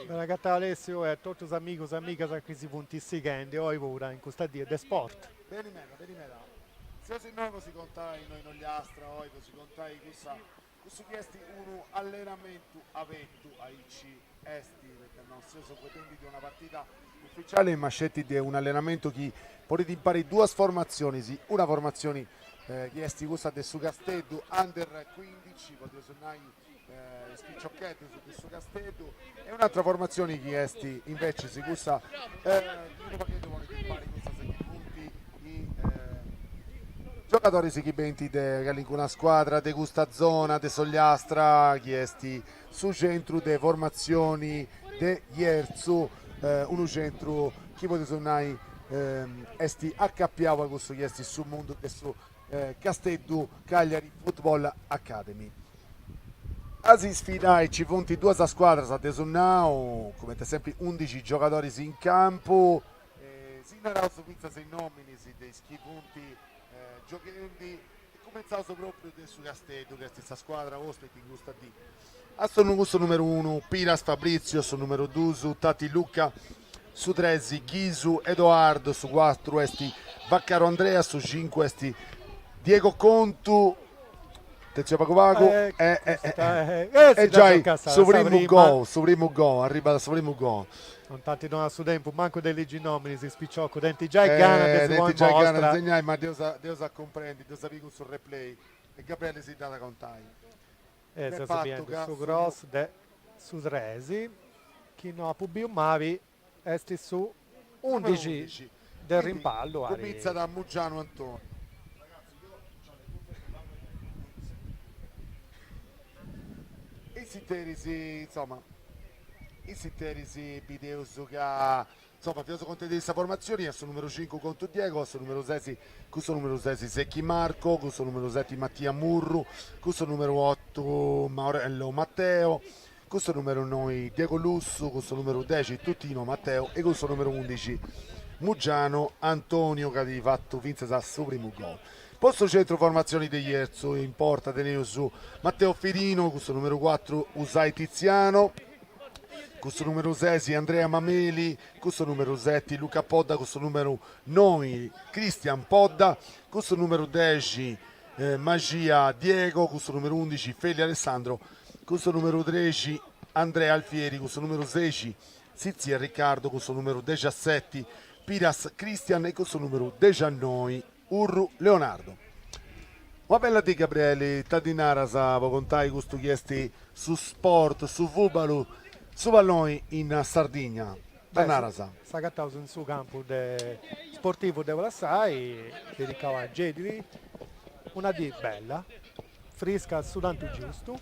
Bene agatau Alessio e a totus is amigus e amigas chi si funt sighendi oi puru in custa die de sport. Beni meda, beni meda. Seus innoi po si contai innoi in Ogliastra oi po si contai cussa cussu chi est unu allenamentu abertu aici est poita no seus fueddendi de una partida ufficiali ma sceti de unu allenamentu chi ponit impari duas formatzionis, una formatzioni chi est cussa de su Casteddu under cuindici, podeus nai is piciocheddus de su Casteddu e un'atra formatzioni chi est invecis cussa chi unu pagheddu ponit impari cussas chi funt is giogadoris chi benint de calincuna scuadra de custa zona de s'Ogliastra chi est su centru de formatzioni de Jerzu, unu centru chi podeus nai est acapiau a cussu chi est su mundu de su Casteddu Cagliari Football Academy. A si sfidai nci funt duas scuadras de su nau, cumenti sempri undixi giogadoris in campu, si naraus fintzas is nominis de is chi funt gioghendi e cumentzaus propriu de su Casteddu chi est sa scuadra ospiti in custa dì. A su cun su numeru unu Piras Fabrizio, su numeru dus Tati Luca, su tres Ghisu Edoardo, su cuatru est Vaccaro Andrea, su cincu est Diego Contu, atentzioni pagu pagu, e e giai su primu gol, su primu gol, arribat su primu gol. Non t'ant donau su tempus mancu de ligi nominis is piciocus, tenint giai gana de si ponni in mostra. Tenint giai gana de segnai, ma dd'eus a cumprendi, dd'eus a biri cun su replay e Gabriele si dd'at a contai. E seus biendi su cross de su tresi, chi no apu biu mali, est su undixi de rimpallu. Cumintzat Muggianu Antonio. In s'interis, insoma, in s'interis bideus ca Insoma, fiaus contendi sa formatzioni, a su numeru cincu Contu Diego, a su numeru sesi cun su numeru sesi Secchi Marco, cun su numeru seti Mattia Murru, cun su numeru otu Maurello Matteo, cun su numeru noi Diego Lussu, cun su numeru dexi Tutino Matteo e cun su numeru undixi Muggiano Antonio chi at fatu fintzas su primu gol. Po su centru formatzioni de Jerzu in porta teneus Matteo Firino cun su numeru cuatru Usai Tiziano, Cun su numeru sesi Andrea Mameli, cun su numeru seti Luca Podda, cun su numeru noi Cristian Podda, cun su numeru dexi Magia Diego, cun su numeru undixi Feli Alessandro, cun su numeru trexi Andrea Alfieri, cun su numeru sexi Zizi Riccardo, cun su numeru dexaseti Piras Cristian e cun su numeru dexannoi Urru Leonardo. Una bella dì Gabrieli, ita ddi naras po contai custu chi est su sport, su fubalu, su palloni in Sardigna, ita naras? S'agataus in su campu de sportivu de Ulassai, dedicau a Gediri, una dì bella, frisca su tantu giustu,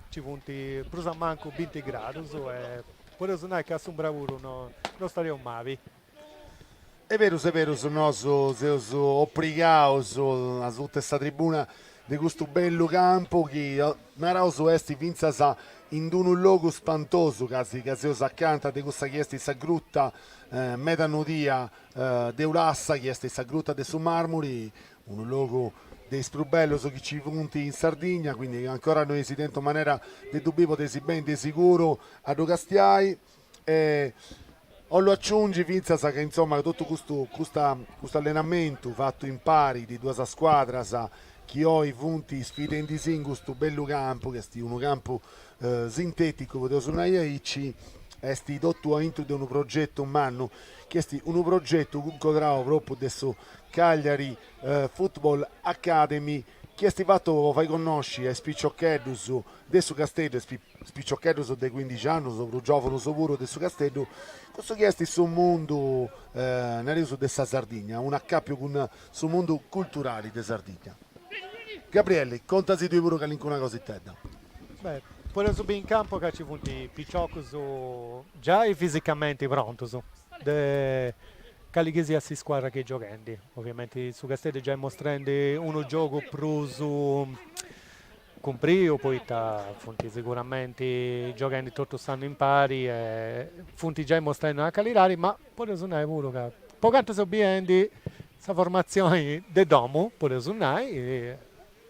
nci funt prus o mancu binti gradus e podeus nai ca a s'umbra puru no stadeus mali. Est berus est berus, nosu seus oprigaus asuta 'e sa tribuna de custu bellu campu chi naraus est fintzas in d'unu logu spantosu casi ca seus acanta de cussa chi est sa gruta meda nodia de Ulassa chi est sa gruta de su Marmuri, unu logu de is prus bellus chi ci funt in Sardigna, quindi ancora no eis tentu manera de ddu biri podeis benni de siguru a ddu castiai E 'ollu aciungi fintzas ca insoma totu custu custa custu allenamentu fatu impari de duas scuadras chi oi funt sfidendisì in custu bellu campu, chi est unu campu sinteticu podeus nai aici, est totu aintru de unu progetu mannu, chi est unu progetu cuncodrau propriu de su Cagliari Football Academy, chi est fatu po fai connosci a is piciocheddus de su Casteddu, is piciocheddus de cuindixi annus o prus giòvunus puru de su Casteddu, cussu chi est su mundu, nareus, de sa Sardigna, un'acàpiu cun su mundu culturali de Sardigna. Gabrielli, contasi tui puru calincuna cositedda. Beh, podeus biri in campu ca ci funt piciocus giai fisicamenti prontus de cali chi siat s'iscuadra chi est gioghendi. Oviamenti su Casteddu est giai mostrendi unu giogu prus cumpriu poita funt siguramenti gioghendi totu s'annu impari e funt giai mostrendi una calidadi, ma podeus nai puru ca po cantu seus biendi sa formatzioni de domu, podeus nai,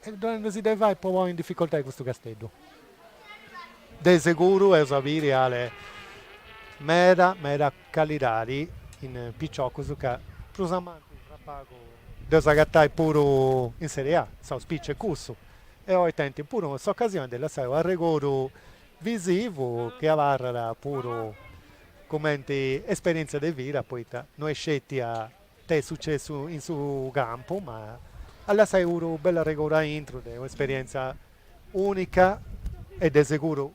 est donendisi de fai po ponni in dificoltadi custu Casteddu. De seguru eus a biri Ale. Meda meda calidadi in piciocus ca prus a mancu tra pagu dd'eus agatai puru in Serie A, s'auspiciu est cussu, e oi tenint puru s'ocasioni de lassai u' arregodu visivu chi abarrat puru cumenti esperientzia de vida, poita no est sceti a tenni sucessu in su campu, ma a lassai puru u' bellu arregodu aintru de un'esperientzia unica e de seguru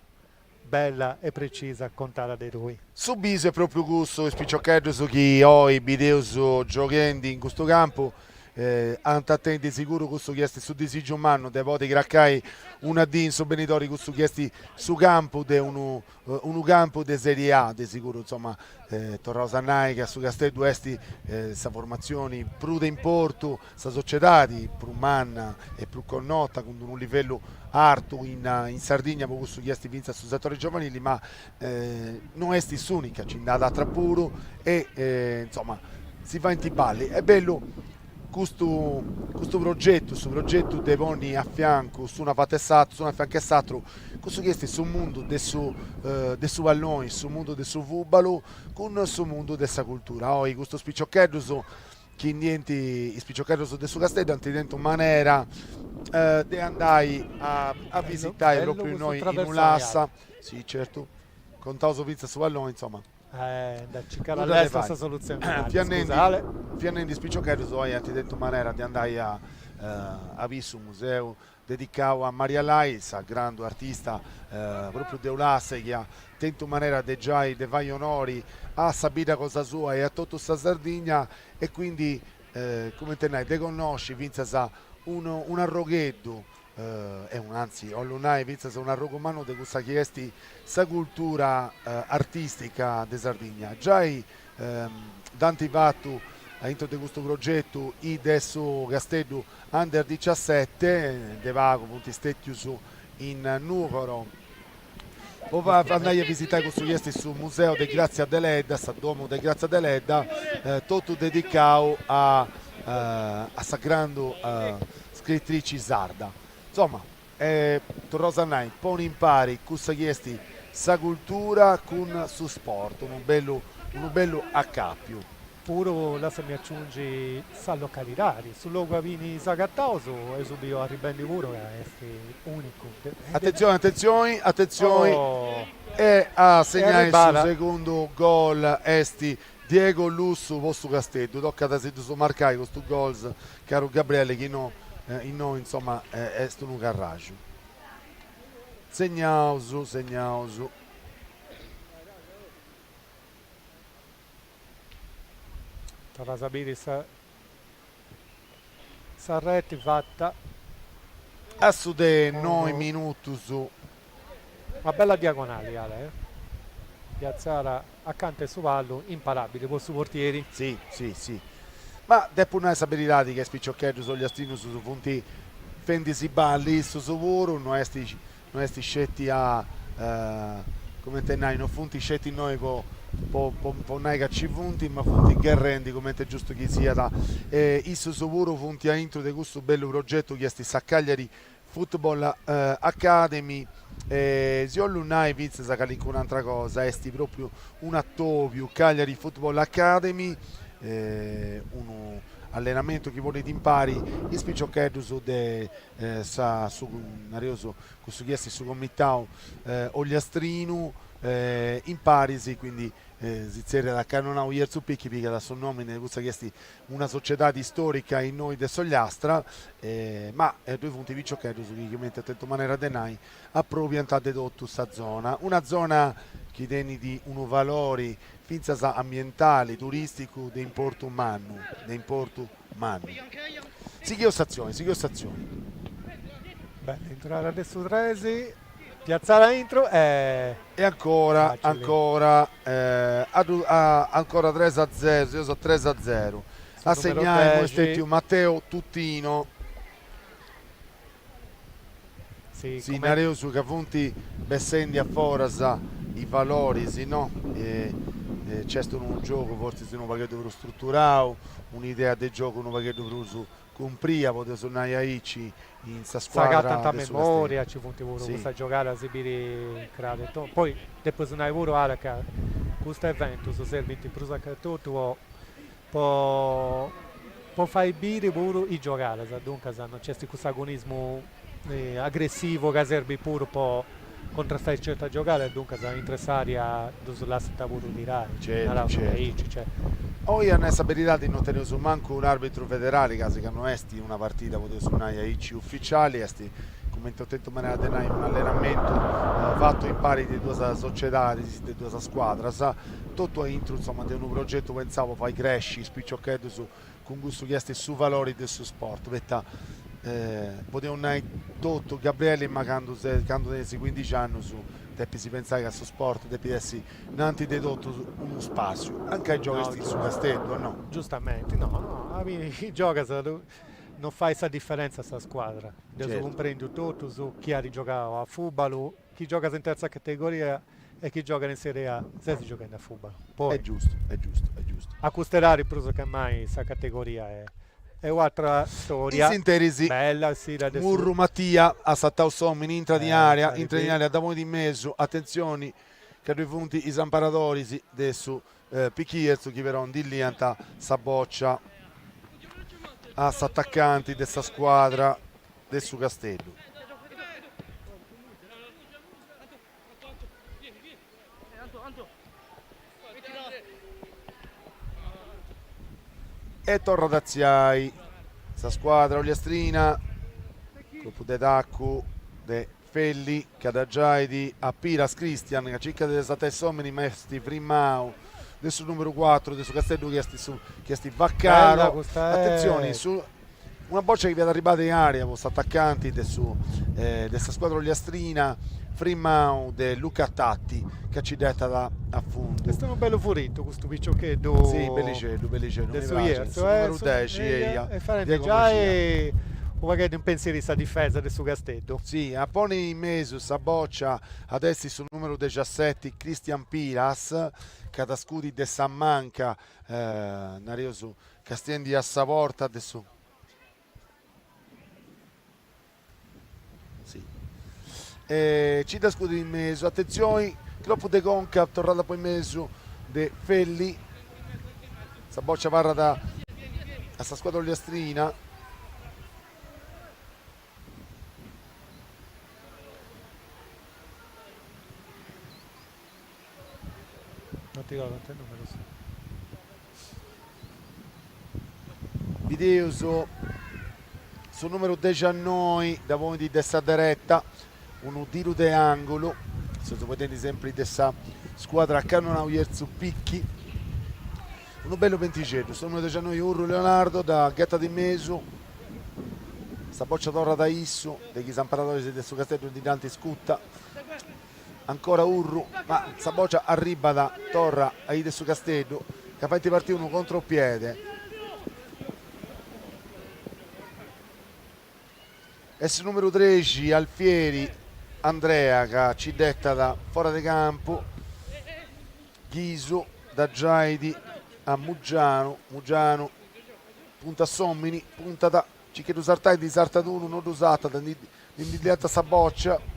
Bella e precisa contada de tui. Su bisu est propriu cussu, is piciocheddus chi oi bideus gioghendi in custu campu ant a tenni de siguru cussu chi est su disigiu mannu de podi cracai una dì in su benidori cussu chi est su campu de unu unu campu de serie A, de siguru insoma torraus a nai ca su Casteddu est sa formatzioni prus de importu Sa sociedadi prus manna e prus connota cun unu livellu artu in Sardigna po cussu chi est fintzas su setore giovanili, ma no est s'unica, nci nd'at atras puru e insoma si faint balli. Est bellu custu custu progetu, su progetu de ponni a fiancu s'unu avatu 'e s'atru, s'unu a fiancu 'e s'atru, cussu chi est su mundu de su de su palloni, su mundu de su fubalu cun su mundu de sa cultura. Oi custus piciocheddus chi ndi ent is piciocheddus de su Casteddu ant tentu manera de andai a visitai propriu innoi in Ulassa, si certu, contaus fintzas su palloni, insoma. Nudda de fai. Fia nendi is piciocheddus oi ant tentu manera de andai a a biri su museu dedicau a Maria Lai, sa grandu artista propriu de Ulassa chi at tentu manera de giai de fai onori a sa bidda cosa sua e a totu sa Sardigna e quindi cumenti nai de connosci fintzas unu un'arrogheddu e anzi 'ollu nai fintzas un'arrogu mannu de cussa chi est sa cultura artistica de Sardigna. Giai dd'ant fatu aintru de custu progetu is de su Casteddu Under diciasete, de pagu funt stètius in Nùgoro po andai a visitai cussu chi est su museu de Grazia Deledda, sa domu de Grazia Deledda, totu dedicau a a sa grandu scritrici sarda. Insoma, torraus a nai, poni impari cussa chi est sa cultura cun su sport, unu bellu unu bellu acàpiu. Puru lassami aciungi sa localidadi, su logu abini s'agataus eus biu arribendi puru ca est unicu. Atentzioni atentzioni atentzioni e a segnai su segundu gol est Diego Lussu po su Casteddu, tocat a si ddus marcai custus gols caru Gabriele chi no innoi insoma est unu carraxu. Segnaus segnaus. Torraus a biri sa sa reti fata. A su de noi minutus. Una bella diagonali Ale eh. Piatzada acanta 'e su palu imparabili po su portieri. Si si si. Ma depu nai sa beridadi ca is piciocheddus ogliastinus funt fendi-si balli issus puru, no est no est sceti a cumenti nai, no funt sceti innoi po po po nai ca ci funt, ma funt gherrendi cumenti est giustu chi siat, e issus puru funt aintru de cussu bellu progetu chi est sa Cagliari Football Academy, e si 'ollu nai fintzas calincun'antra cosa, est propriu un'atobiu Cagliari Football Academy, unu allenamentu chi ponit impari is piciocheddus de sa su nareus cussu chi est su comitau ogliastrinu in paris quindi si zerriat Cannonau Jerzu Picchi pigat su nomini de cussa chi est una sociedadi storica innoi de s'Ogliastra ma ddoi funt piciocheddus chi cumenti at tentu manera de nai aprobiant de totu sa zona, una zona chi tenit unu valori fintzas ambientali, turisticu de importu mannu, de importu mannu. Sigheus s'atzioni, sigheus s'atzioni. Bella intrada de su tresi, piatzada aintru e. E ancora, ancora, ancora tres a zero, seus a tres a zero. A segnai est stetiu Matteo Tutino. Si nareus ca funt bessendi a foras is valoris, no? Nc'est unu giogu fortzis unu pagheddu prus struturau, un'idea de giogu unu pagheddu prus cumpria, podeus nai aici, in sa scuadra S'agatant a memoria, ci funt puru custas giogadas si biri craru e tundu. Poi depeus nai puru Ale ca. Custus eventus serbint prus a totu po po po fai biri puru is giogadas, duncas no nc'est cussu agonismu agressivu ca serbit puru po contrastai certas giogadas, duncas intre s'area ddus lassant puru tirai, naraus aici, cioè. Oi a nai sa beridadi no teneus mancu un'arbitru federali casi ca no est una partida podeus nai aici uficiali, est cumenti eus tentu manera de nai un'allenamentu fatu impari de duas sociedadis, de duas scuadras, totu aintru insoma de unu progetu pentzau po fai cresci is piciocheddus cun cussu chi est su valori de su sport, poita podeus nai totu Gabrieli ma candu ses candu tenis cuindixi annus depis pentzai ca su sport depit essi innanti de totu unu spassiu, mancai gioghist in su Casteddu o no? Giustamenti, no no, a fini giogas no fait sa diferentza sa scuadra, dd'eus cumprendiu totus chi at giogau a fubalu Chi giogas in terza categoria e chi giogat in Serie A ses gioghendi a fùbalu. Poi. Est giustu, est giustu, est giustu. A cust'edadi prus che mai sa categoria est u'atra storia. In s'interis. Bella essida de su. Murru Mattia at sartau s'omini, intrat in area, intrat in area, dda ponit in mesu, atentzioni ca ddoi funt is amparadoris de su Pichierzu chi però ndi liant sa bòcia a s'atacanti de sa scuadra de su Casteddu. E torrat a artziai sa scuadra ogliastrina, colpu de tacu de Felli ca dda giait a Piras Cristian ca circat de sartai s'omini ma est frimau de su numeru cuatru de su Casteddu chi est su chi est Vaccaro, atentzioni su una bòcia chi fiat arribada in area po s'atacanti de su de sa scuadra ogliastrina frimau de Luca Tatti ca ci dd'etat a fundu. Est unu bellu furitu custu piciocheddu. Si, bellixeddu, bellixeddu, mi praxit, su numeru dexi, eia, e fadendi giai u' pagheddu impensiri sa difesa de su Casteddu. Si, a ponni in mesu sa bòcia at essi su numeru dexaseti Cristian Piras, ca at a scudi de sa manca, nareus, castiendi a sa porta de su. Si. E ci dda scudit in mesu, atentzioni, cropu de conca torrada poi in mesu de Felli, sa bòcia abarrat a sa scuadra ogliastrina. No ti torrant is numerus. Bideus su numeru dexiannoi dda ponit de sa dereta, unu tiru de angulu, seus fueddendi sempri de sa scuadra Cannonau Jerzu Picchi, unu bellu bentixeddu, su numeru dexiannoi Urru Leonardo dda ghetat in mesu, sa bòcia torrat a issu, de chi is amparadoris de su Casteddu ndi dd'ant scuta. Ancora Urru, ma sa bòcia arribat torra a is de su Casteddu ca faint partiri unu contropiede. Est su numeru trexi Alfieri Andrea ca ci dd'etat fora de campu, Ghisu dda giait a Muggianu, Muggianu puntat s'omini, puntat Circat de ddu sartai, ndi sartat unu, no ddu sartat, ndi ndi liant sa bòcia.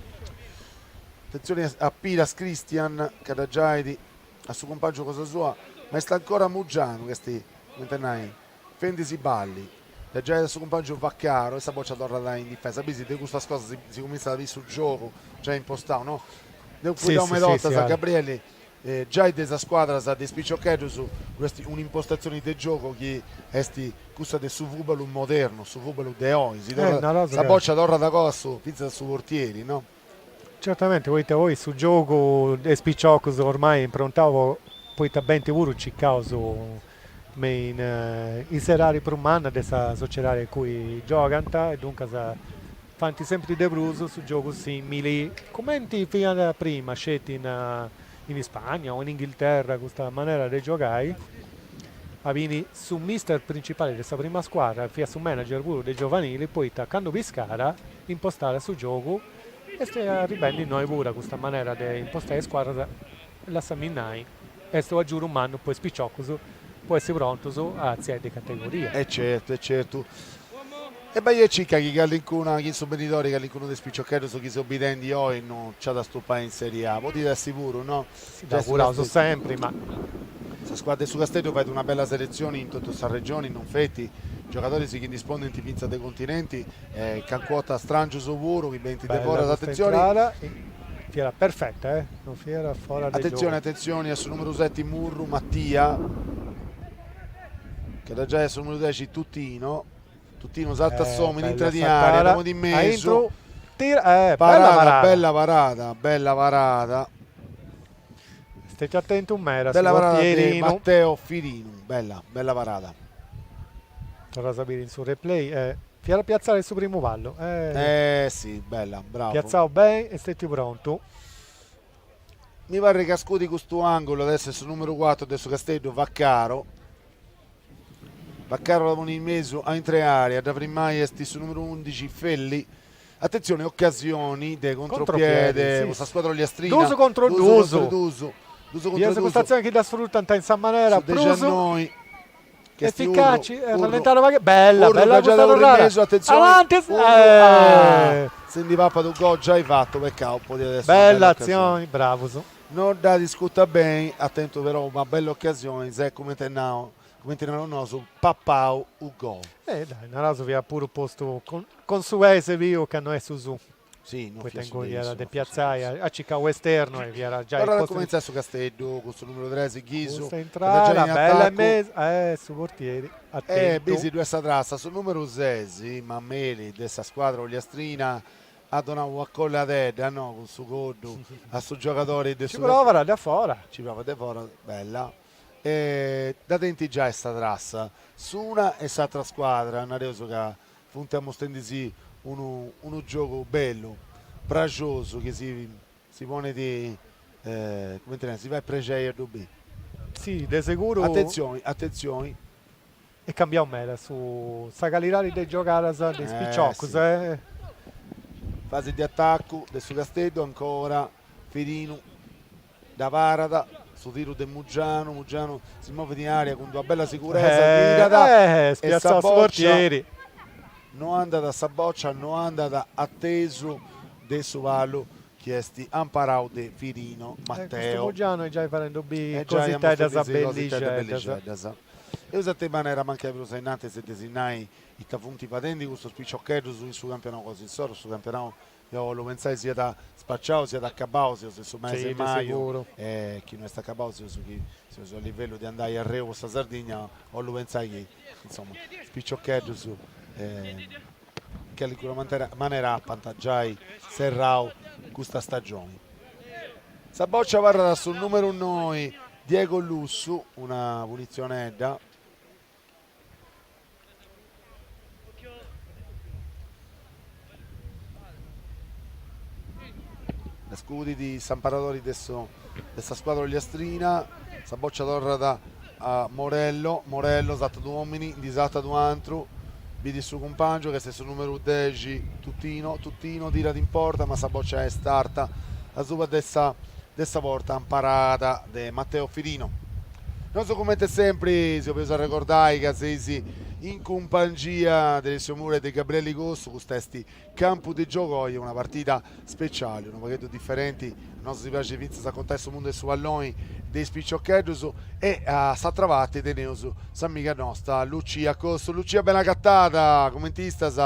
Atentzioni a Piras Cristian ca dda giait a su cumpàngiu cosa sua, ma est ancora Muggianu chi est, cumenti a nai, fendi-si balli. Dda giait a su cumpàngiu Vaccaro e sa bòcia torrat in difesa. Bisi, de custas cosas si cumintzat a biri su giogu giai impostau, no? Nd'eus fueddau meda 'ortas, Gabrieli, Giai de sas scuadras de is piciocheddus ddu est un'impostatzioni de giogu chi est cussa de su fùbalu modernu, su fùbalu de oi, si torrat, sa bòcia torrat agoa fintzas a su portieri, no? Certamente, poita oi su giogu de is piciocus ormai est improntau poita benint puru circaus me in in s'edadi prus manna de sa sociedadi in cui giogant e duncas Faint sempri de prus su giogu simili, cumenti fiat prima sceti in in Ispagna o in Inghilterra custa manera de giogai, abini su mister principali de sa prima scuadra fiat su manager puru de giovanili poita candu piscàt impostàt su giogu, est arribendi innoi puru custa manera de impostai is scuadras, lassami nai, est u' agiudu mannu po is piciocus po essi prontus a artziai de categoria. E certu, e certu. E bai e circa chi calincuna, chi in su benidori calincunu de is piciocheddus chi seus bidendi oi no nc'at a stupai in Serie A. Podit essi puru, no? Si dd'auguraus sempri, ma. Sa scuadra de su Casteddu fait una bella seletzioni in totu sa regioni, non feti, giogadoris chi ndi spondint fintzas de continenti e calincuna 'orta strangius puru chi benint de foras, atentzioni. Fiat perfetta, eh, non fiat fora de giogu. Atentzioni, atentzioni a su numeru seti Murru Mattia, chi at a giai a su numeru dexi Tutino. Tutino sartat s'omini, intrat in area, dda ponit in mesu. Parada, bella parada, bella parada. Stetti atentu meda su portierinu. Matteo Firinu, bella, bella parada. Torras a biri in su replay e fiat a piatzare su primu pallu. Eh si, bella, bravu. Piatzau beni e stetiu prontu. Mi parrit ca scudi custu angulu at essi su numeru cuatru de su Casteddu, Vaccaro. Vaccaro la ponit in mesu a intre area, a dda frimai est su numeru undixi Felli. Atentzioni, ocasioni de contropiede po sa scuadra ogliastrina. Duus contro duus. Duus contro duus. Custa atzioni chi dda sfrutant in sa manera prus eficaci e rallentare unu pagheddu. Bella, bella custa torrada. Avanti. Si ndi papat unu gol giai fatu, pecau, podiat essi una bella atzioni, bravus. No dd'at iscuta beni, at tentu però una bella ocasioni, s'est cumenti nau, cumenti naraus nosu, papau u gol. E dai, naraus fiat puru postu cun su pei sebiu ca no est su suu. Si, no fiat su de issu. De piatzai at circau esternu e fiat giai postu. Torrat a cumentzai su Casteddu cun su numeru tres Ghisu. Custa intrada bella in mesu, eh su portieri atentu. E bisi ddu est sa trassa, su numeru ses, Mameli de sa scuadra ogliastrina At donau una colladedda, no, cun su coddu a su giogadori de su. Ci provat de fora. Ci provat de fora, bella. E dda tenint giai sa trassa, s'una e s'atra scuadra, nareus ca funt amostendisì unu unu giogu bellu, praxosu, chi si si ponit, cumenti nai, si fait prexei a ddu biri. Si, de seguru. Atentzioni, atentzioni. Est cambiau meda su sa calidadi de is giogadas de is piciocus eh. Fasi de atacu de su Casteddu ancora Firinu dda parat su tiru de Muggianu, Muggianu si movit in area cun d'una bella siguresa, tirat e sa bòcia no andat sa bòcia no andat atesu de su palu chi est amparau de Firino Matteo. Custu Muggianu est giai fadendu biri cositeddas bellixeddas. Eus a tenni manera mancai prus a innantis de si nai ita funt fadendi custus piciocheddus in su campionau cosa insoru, su campionau deu 'ollu pentzai siat spaciau, siat acabau, seus in su mesi 'e maju e chi no est acabau seus chi seus a livellu de andai arreu po sa Sardigna, 'ollu pentzai chi insoma is piciocheddus in calincuna manera apant giai serrau custa stagioni. Sa bòcia abarrat a su numeru noi Diego Lussu, una punitzionedda. Dda scudit s'amparadori de su de sa scuadra ogliastrina, sa bòcia torrat a Morello, Morello sartat unu omini, ndi sartat u' antru, bidit su cumpangiu ca est su numeru dexi Tutino, Tutino tirat in porta ma sa bòcia est arta asuba de sa de sa porta amparada de Matteo Firino. Nosu cumenti sempri si 'obeus arregordai ca seis in cumpangia de Alessio Mura e de Gabrielli Cossu, custa est Campu de giogu oi una partida speciali, unu pagheddu diferenti, a nosu si praxit fintzas a contai su mundu 'e su palloni de is piciocheddus e a s'atra parti teneus s'amiga nosta Lucia Cossu. Lucia beni agatada, cumenti istas?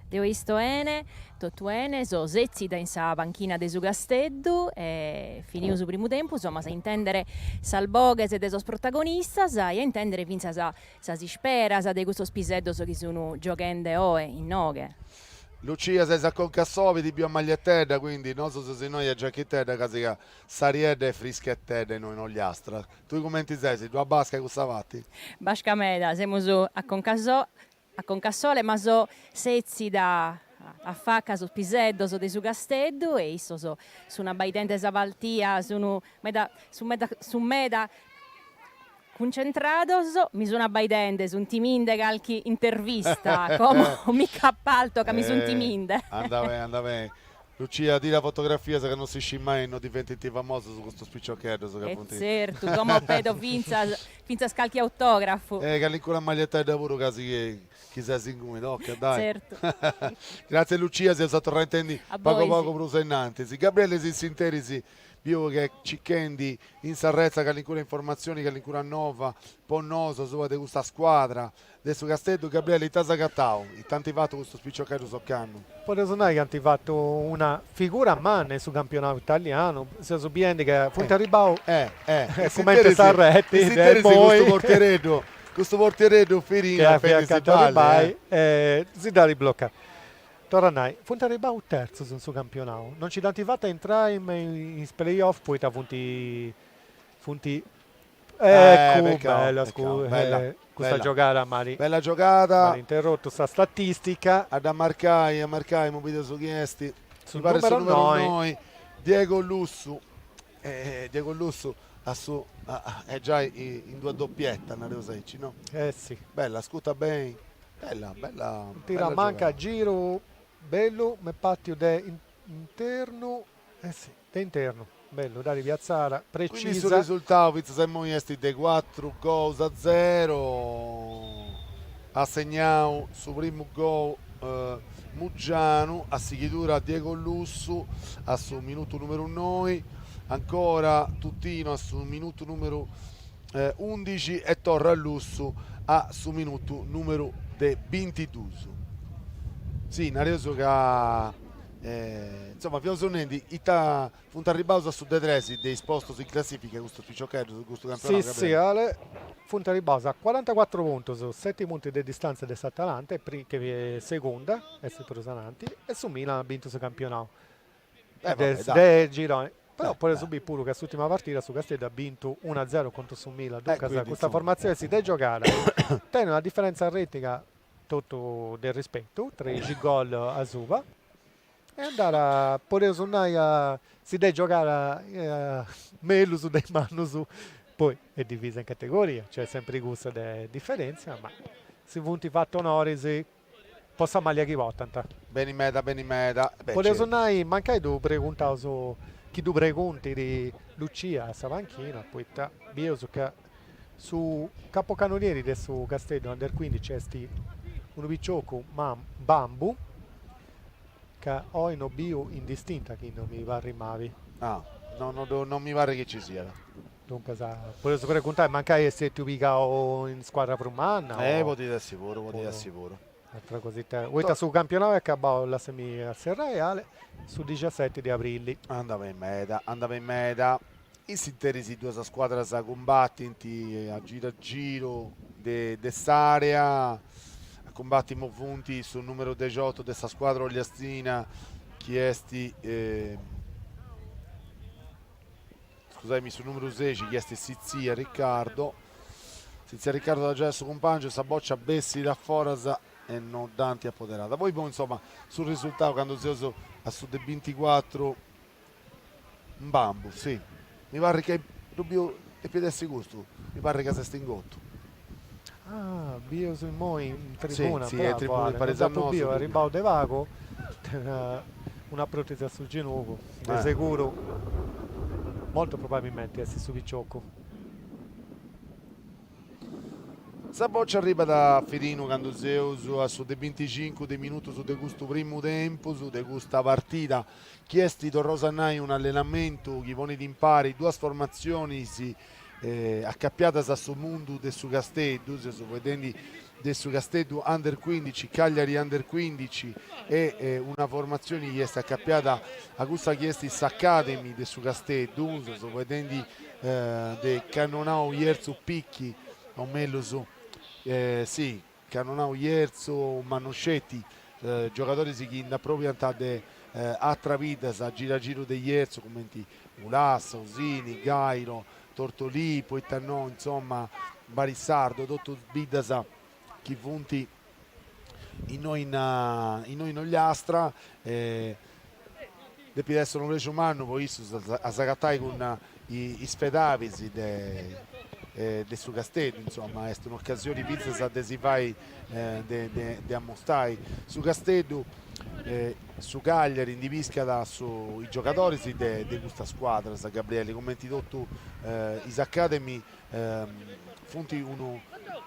Deo isto 'ene, totu 'ene, so setzida in sa panchina de su Casteddu e finiu su primu tempus amus a intendere sas boghes de sos protagonistas e a intendere fintzas sas isperas de custos piseddos chi sun gioghende oe inoghe. Lucia ses a conca a sobi, ti biu a magliettedda, quindi nosu seus innoi a giachitedda casi ca s'ariedda est frischetedda innoi in Ogliastra. Tui cumenti ses? Ddu at basca in cussa parti? Basca meda, semus a conca a conca a sole, ma so setzida a faca a sos piseddos de su Casteddu e issos sun abbaidende sa partia, sun meda sun meda sun meda Cuncentrados, mi sun abbaidende, sun timinde calchi intervista, como mi ch'appalto ca mi sun timinde. Anda bene, anda bene. Lucia, tira fotografias ca non si scit mai no diventint famosos custos piciocheddos ca E funt. tzertu, como pedo fintzas fintzas calchi autografu. E calincuna magliettedda puru ca si chi ses inguni, toca, dai. Tzertu. Gratzie Lucia, si eus a torrai a intendi A pagu bois. pagu prus a innantis. Gabriele in s'interis biu chi est circhendi in sa retza calincuna informatzioni, calincuna nova po nosu asuba de custa scuadra De su Casteddu, Gabriele, ita as agatau? Ita ant fatu custus piciocheddus ocannu? Podeus nai chi ant fatu una figura manna in su campionau italianu, seus biendi ca funt arribau cumenti sa reti de immoi, custu portiereddu, custu portiereddu Firino chi fiat acanta de arribai e si dd'at blocau. Torru a nai, funt arribau terzus in su campionau, non nci dd'ant fata a intrai me in is play off poita funt funt Eh, Eccu, peccau, bella, peccau, bella, custa bella. giogada m'at Bella giogada. M'at interrottu sa statistica. A dda marcai, a marcai, imui bideus chi est. Su Mi parit su numeru numeru noi. noi, Diego Lussu. Diego Lussu a su est giai in d'una doppietta, nareus aici, no? Eh si. Bella, scuta beni, bella, bella, Tira bella manca giogada. giru bellu, m'est partiu de internu, eh si, de internu. Bellu, dd'at piatzada, Quindi su precisa. resultau fintzas a immoi est de cuatru gols a zero, at segnau su primu gol Muggianu, a sighidura Diego Lussu a su minutu numeru noi, ancora Tutino a su minutu numeru undixi e torra Lussu a su minutu numeru de bintidus. Si, nareus ca Insoma, fiaus nendi ita funt arribbaus a su de tres de is postus in classifica custus piciocheddus in custu campionau, Si, si, Ale, funt arribbaus a corantacuatru puntus, seti puntus de distàntzia de s'Atalanta, chi est segunda, est prus ananti, e su Milan at bintu su campionau de gironi. Però podeus biri puru ca s'ùrtima partida su Casteddu at bintu unu a zero contra su Milan, duncas custa formatzioni si dd'est giogada, tenit una diferèntzia retica totu de rispetu, trexi gol asuba, e andat, podeus nai ca si dd'est giogada mellus de is mannus, poi est divisa in categoria, nc'est sempri cussa de diferentzia, ma si funt fatu onoris po sa maglia chi portant. Beni meda, beni meda. Podeus nai, mancai ddu preguntaus, chi ddu preguntit Lucia a sa panchina, poita bieus ca Su capocannonieri de su Casteddu Under cuindixi est unu piciocu, Bambu, ca oi no biu in distinta chi no mi parrit mali. Ah, no no no mi parrit chi ci siat. Duncas podeus preguntai, mancai est stetiu pigau in scuadra prus manna o. Eh podit essi puru, podit essi puru. Atra cosita, poita su campionau est acabau, lassami serrai Ale, su dixaseti de abrili. Andat beni meda, andat beni meda. In s'interis duas scuadras cumbatint a giru a giru de s'area, a cumbati imoi funt su numeru dexiotu de sa scuadra ogliastina chi est, scusaimi, su numeru sexi chi est Sitzia Riccardo, Sitzia Riccardo at giai a su cumpangiu, sa bòcia bessit a foras e no dd'ant apoderada. Poi insoma su risultau candu seus a su de binticuatru Mbambu, si. Mi parrit ca ddu biu, depit essi custu, mi parrit ca s'est ingotu. Ah, bieus immoi in tribuna, Si, si, in tribuna bravo Ale, non dd'apu biu, arribau de pagu, tenit una protesi a su genugu, de seguru, molto probabilmenti est su piciocu. Sa bòcia arribat a Firinu candu seus a su de binticincu de minutus de custu primu tempus de custa partida chi est, torraus a nai, un'allenamentu chi ponit impari duas formatzionis acapiadas a su mundu de su Casteddu, seus fueddendi de su Casteddu Under cuindici, Cagliari Under cuindici e una formatzioni chi est acapiada a cussa chi est s'Academy de su Casteddu, seus fueddendi de Cannonau Jerzu Picchi, o mellus, si, Cannonau Jerzu, ma no sceti, giogadoris chi nd'aprobiant de atras biddas a giru a giru de Jerzu, cumenti Ulassa, Osini, Gairo, Tortolì, poita no, insoma, Barisardo, totus biddas chi funt innoi in innoi in Ogliastra e depit essi unu prexu mannu po issus a s'agatai cun is fedabis de de su Casteddu, insoma, est un'ocasioni fintzas de si fai de de de ammostai. Su Casteddu. Su Cagliari ndi piscat su is giogadoris de de custas scuadras, Gabrieli, cumenti totu is academy funt unu,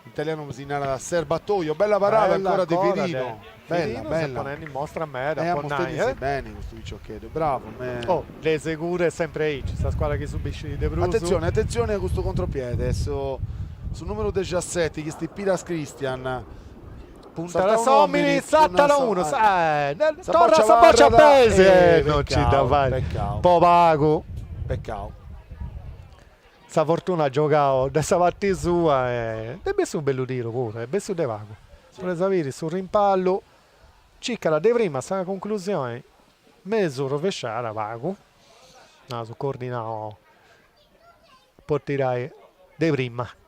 in italianu si narat serbatoio, bella parada Bella ancora de ancora de Firino, bella Firino s'est bella, ponendi in mostra meda e po nai ammostendisi beni custu piciocheddu, bravu me. Oh, de seguru est sempri aici, sa scuadra chi subiscit de prus. Atentzioni atentzioni a custu contropiede, su su numeru dexiaseti chi est Piras Cristian Puntat s'omini, sattat unu, torrat sa boccia a peis e non ci dda fait, po pagu. Peccau. Sa fortuna at giogau de sa parti sua e nd'est bessiu unu bellu tiru puru, est bessiu de pagu. Torraus a biri su rimpallu, circat de prima sa conclusioni mesu rovesciada pagu, nasu coordinau po tirai de prima.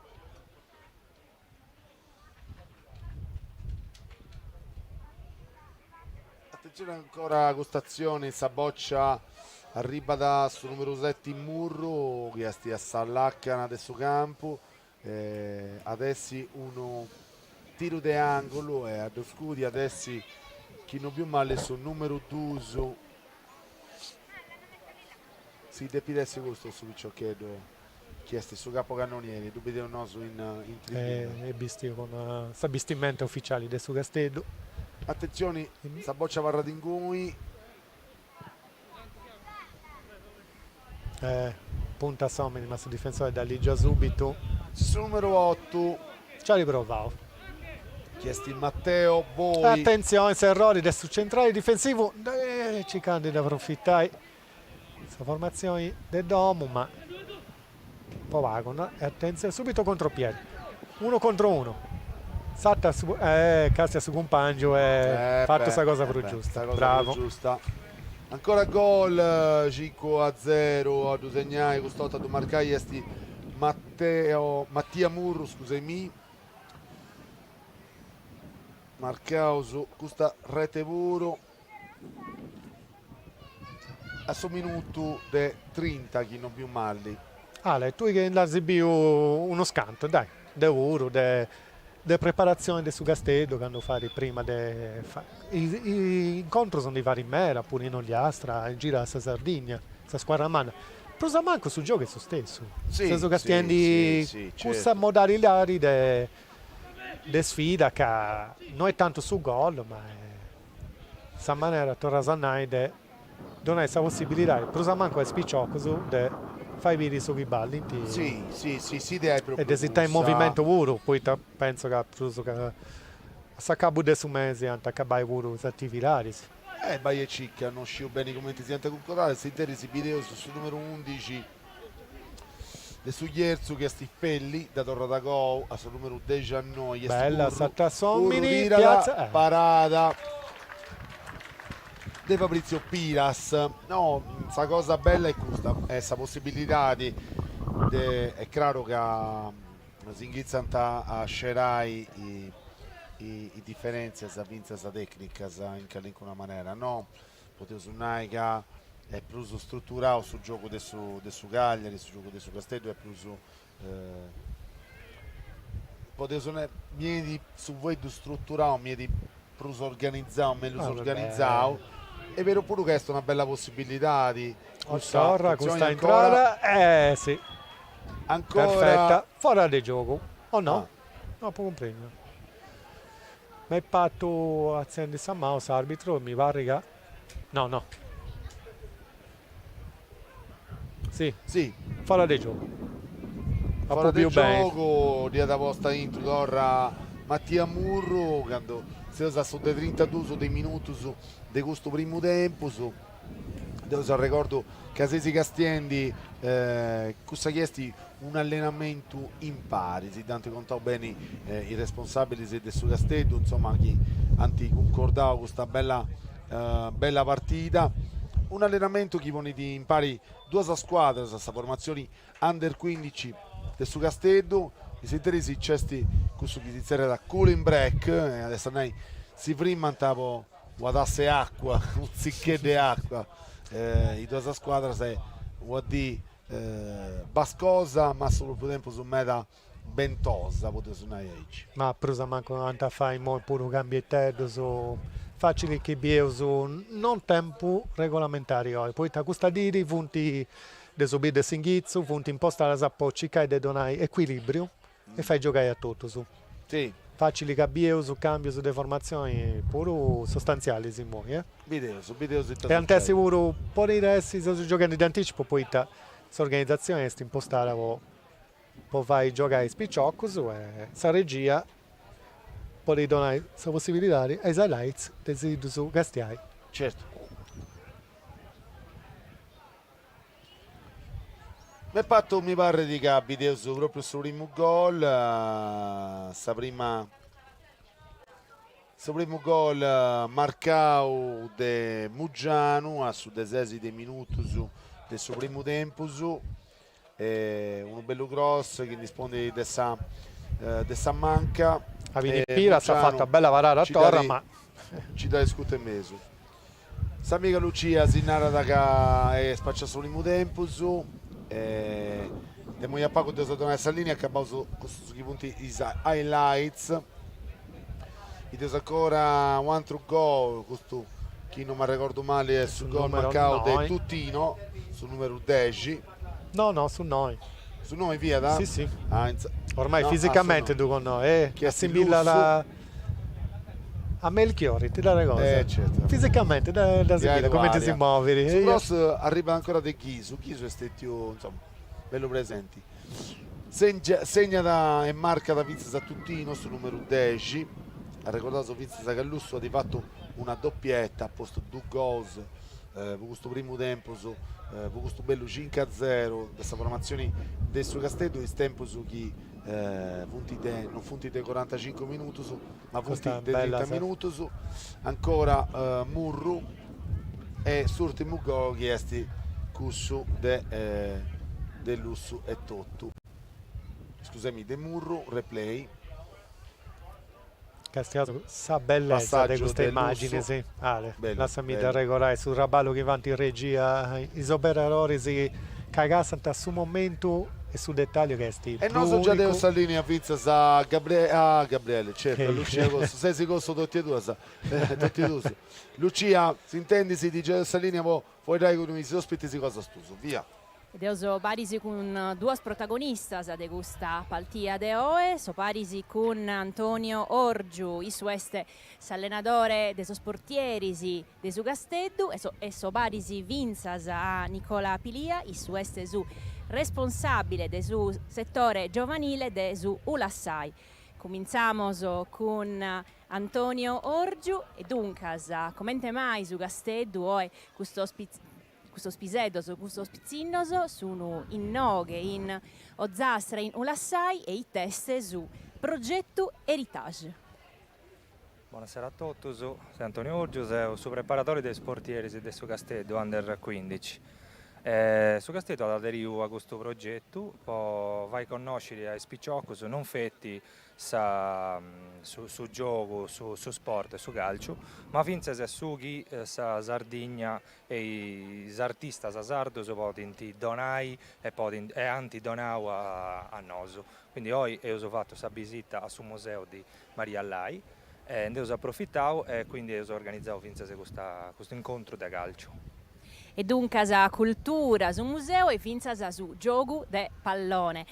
Attenzione ancora a custa atzione, sa boccia arribat a su numeru seti Murru chi est a sa lacana de su campu, at essi unu tiru de angulu e a ddu scudi at essi chi no biu mali su numeru dus. Si depit essi custu su piciocheddu chi est su capocannonieri, ddu bideus nosu in in tribuna. Est bistiu cun sa bistimenta uficiali de su Casteddu. Atentzioni, sa bòcia abarrat inguni. Puntat s'omini ma su difensori dda ligiat subitu. Su numeru otu. Ci at provau. Chi est Matteo Boi. Atentzioni s'errori de su centrali difensivu, circant de nd'aprofitai Sa formatzioni de domu ma po pagu no e atentzioni subito contropiede unu contro unu satat su e càstiat su cumpàngiu e fatu sa cosa prus giusta bravu. Ancora gol cincu a zeru a ddu segnai custa 'orta a ddu marcai est Matteo Mattia Murru scusaimì marcaus custa rete puru. A su minutu de trinta chi non biu mali. Ale, tui chi nd'as biu unus cantu, dai, deu puru, de de preparatzioni de su Casteddu candu fait prima de fai is incontrus ndi fait meda puru in Ogliastra, in giru a sa Sardigna, sa scuadra manna, prus o mancu su giogu est su stessu, seus castiendi cussa modalidadi de de sfida ca no est tantu su gol ma est sa manera, torraus a nai, de donai sa possibilidadi prus o mancu a is piciocus de fai biri su chi ballint e de si tenni in movimentu puru, poita pentzu ca prus ca a s'acabu de su mesi ant a acabai puru is atividadis. Eh bai e cica, no sciu beni cumenti siant cuncordadas, s'interis bideus su numeru undixi De su Jerzu chi est Felli, dda torrat agou a su numeru dexiannoi chi est Bella Urru, sa Urru Tassomini, tirat, piazza, eh. parada de Fabrizio Piras. No, sa cosa bella est custa, est sa possibilidadi de, est craru ca si inghitzant a scerai is diferentzias fintzas tecnicas in calincuna manera, no Podeus nai ca est prus struturau su giogu de su de su Cagliari, su giogu de su Casteddu est prus podeus nai, mi 'enit su fueddu struturau, mi 'enit prus organizau, mellus organizau, est beru puru ca est una bella possibilidadi cussa, Torra custa intrada, eh si, ancora, perfetta, fora de giogu, o no? No apu cumprendiu. M'est partu artziendi sa manu s'arbitru e mi parrit ca. No, no. Si. Si. Fora de giogu. Fora de giogu, dd'iat posta aintru torra Mattia Murru, candu seus a su de trintadus de minutus de custu primu tempus. Deu s'arregordu ca seis castiendi cussa chi est un'allenamentu impari, si dd'ant contau beni is responsabilis de su Casteddu, insoma, chi ant cuncordau custa bella bella partida, un'allenamentu chi ponit impari duas scuadras, sa formatzioni under cuindici de su Casteddu, in s'interis nc'est cussu chi si zerriat cooling break, est a nai si frimmant po Una tassa 'e acua, unu tzicheddu 'e acua, is duas scuadras e una dì bascosa ma a su propriu tempus meda bentosa, podeus nai aici. Ma prus o mancu ant a fai immoi puru cambietteddus. Facili chi bieus non tempu regolamentari oi, poita custa diri funt de su biri de s'inghitzu, funt impostadas po circai de donai ecuilibriu e fai giogai a totus. Si. Facili ca bieus cambius de formatzioni puru sostantzialis immoi, eh. Bideus, bideus ita E ant essi puru, podit essi, seus gioghendi de anticipu poita s'organizatzioni est impostada po po fai giogai is piciocus e sa regia podit donai sa possibilidadi a is highlights de si ddus castiai. Certu. M'est partu mi parrit ca bideus propriu su primu gol, sa prima su primu gol marcau de Muggianu a su de ses de minutus de su primu tempus, unu bellu cross chi ndi spondit de sa de sa manca. Avini Piras at fatu una bella parada torra ma. Nci dd'at scutu in mesu. S'amiga Lucia si narat ca est spaciau su primu tempus e de immoi a pagu dd'eus a donai sa linea, acabaus custus chi funt is highlights. Bideus ancora u' atru gol, custu chi non m'arregordu mali est su gol marcau de Tutino, su numeru dexi. No, no, su noi. Su noi fiat? Si, si. Ormai fisicamente ddu connosci, eh, assimbillat a Melchiorri, ti narat cosa. Eh, certu. Fisicamente dd'assimbillat, cumenti si movit. Su cross arribat ancora de Ghisu, Ghisu est stetiu, insoma, bellu presenti. Segnat e marcat fintzas a Tutino, su numeru dexi, arregordaus fintzas ca Lussu at fatu una doppietta, at postu dus gols po custu primu tempus, po custu bellu cincu a zeru de sa formatzioni de su Casteddu, is tempus chi funt de non funt de corantacincu minutus, ma funt de trinta minutus, ancora Murru e s'urtimu gol chi est cussu de de Lussu etotu, scusami, de Murru, replay. Castiaus sa bellesa de custa immagini, si. Ale, lassami dd'arregorai su traballu chi faint in regia is operadoris ca cassant su momentu e su detalliu chi est E nosu giai deus sa linea fintzas a Gabriele, a Gabriele, certu, a Lucia Cossu, sesi Cossu totu e duas, totu e duus. Lucia, s'intendis, ti giai sa linea po fueddai cun is ospitis cosas tuus, via. Deo so paris cun duos protagonistas de custa paltia de oe, so paris cun Antonio Orgiu, issu est s'allenadore de sos portieris de su Casteddu e so e so paris fintzas a Nicola Pilia, issu est su responsàbile de su setore giovanile de su Ulassai. Cumintzamos cun Antonio Orgiu e duncas, comente mai su Casteddu oe custos Custos piseddos, custos pitzinnos sun inoghe in Ozastra in Ulassai e it'est su progetu Heritage. Bonasera a totus, seu Antonio Orgiu, seu su preparadori de is portieris de su Casteddu Under cuindici. Su Casteddu at aderiu a custu progetu po fai connosciri a is piciocus non feti sa su giogu, su su sport, su calciu, ma fintzas su chi sa Sardigna e is artistas sardos podint donai e podint e ant donau a nosu. Quindi oi eus fatu sa bisita a su museu di Maria Lai e nd'eus aprofitau e quindi eus organizau fintzas custa custu incontru de calciu. E duncas cultura, su museu e fintzas su giogu de pallone.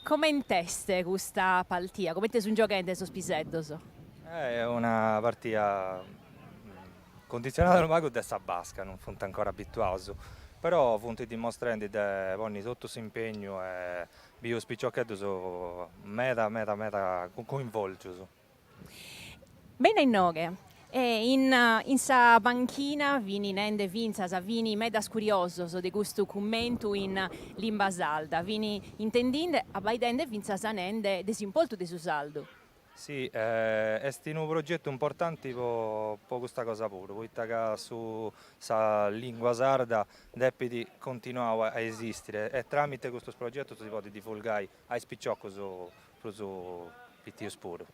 Coment'est custa partia? Comente sunt gioghende sos piseddos? Est una partia cunditzionada unu pagu de sa basca, non funt ancora abituaus, però funt dimostrendi de ponni totu s'impegnu e biu is piciocheddus meda meda meda coinvolgius. Bene inoghe e in in sa panchina fini nende fintzas, fini medas curiosos de custu cummentu in limba sarda, fini intendinde, abbaidende fintzas nende de s'impoltu de su sardu. Si, est unu progetu importanti po po custa cosa puru, poita ca su sa lingua sarda depit continuai a esistiri e tramite custus progetus si podit divulgai a is piciocus prus pitius puru.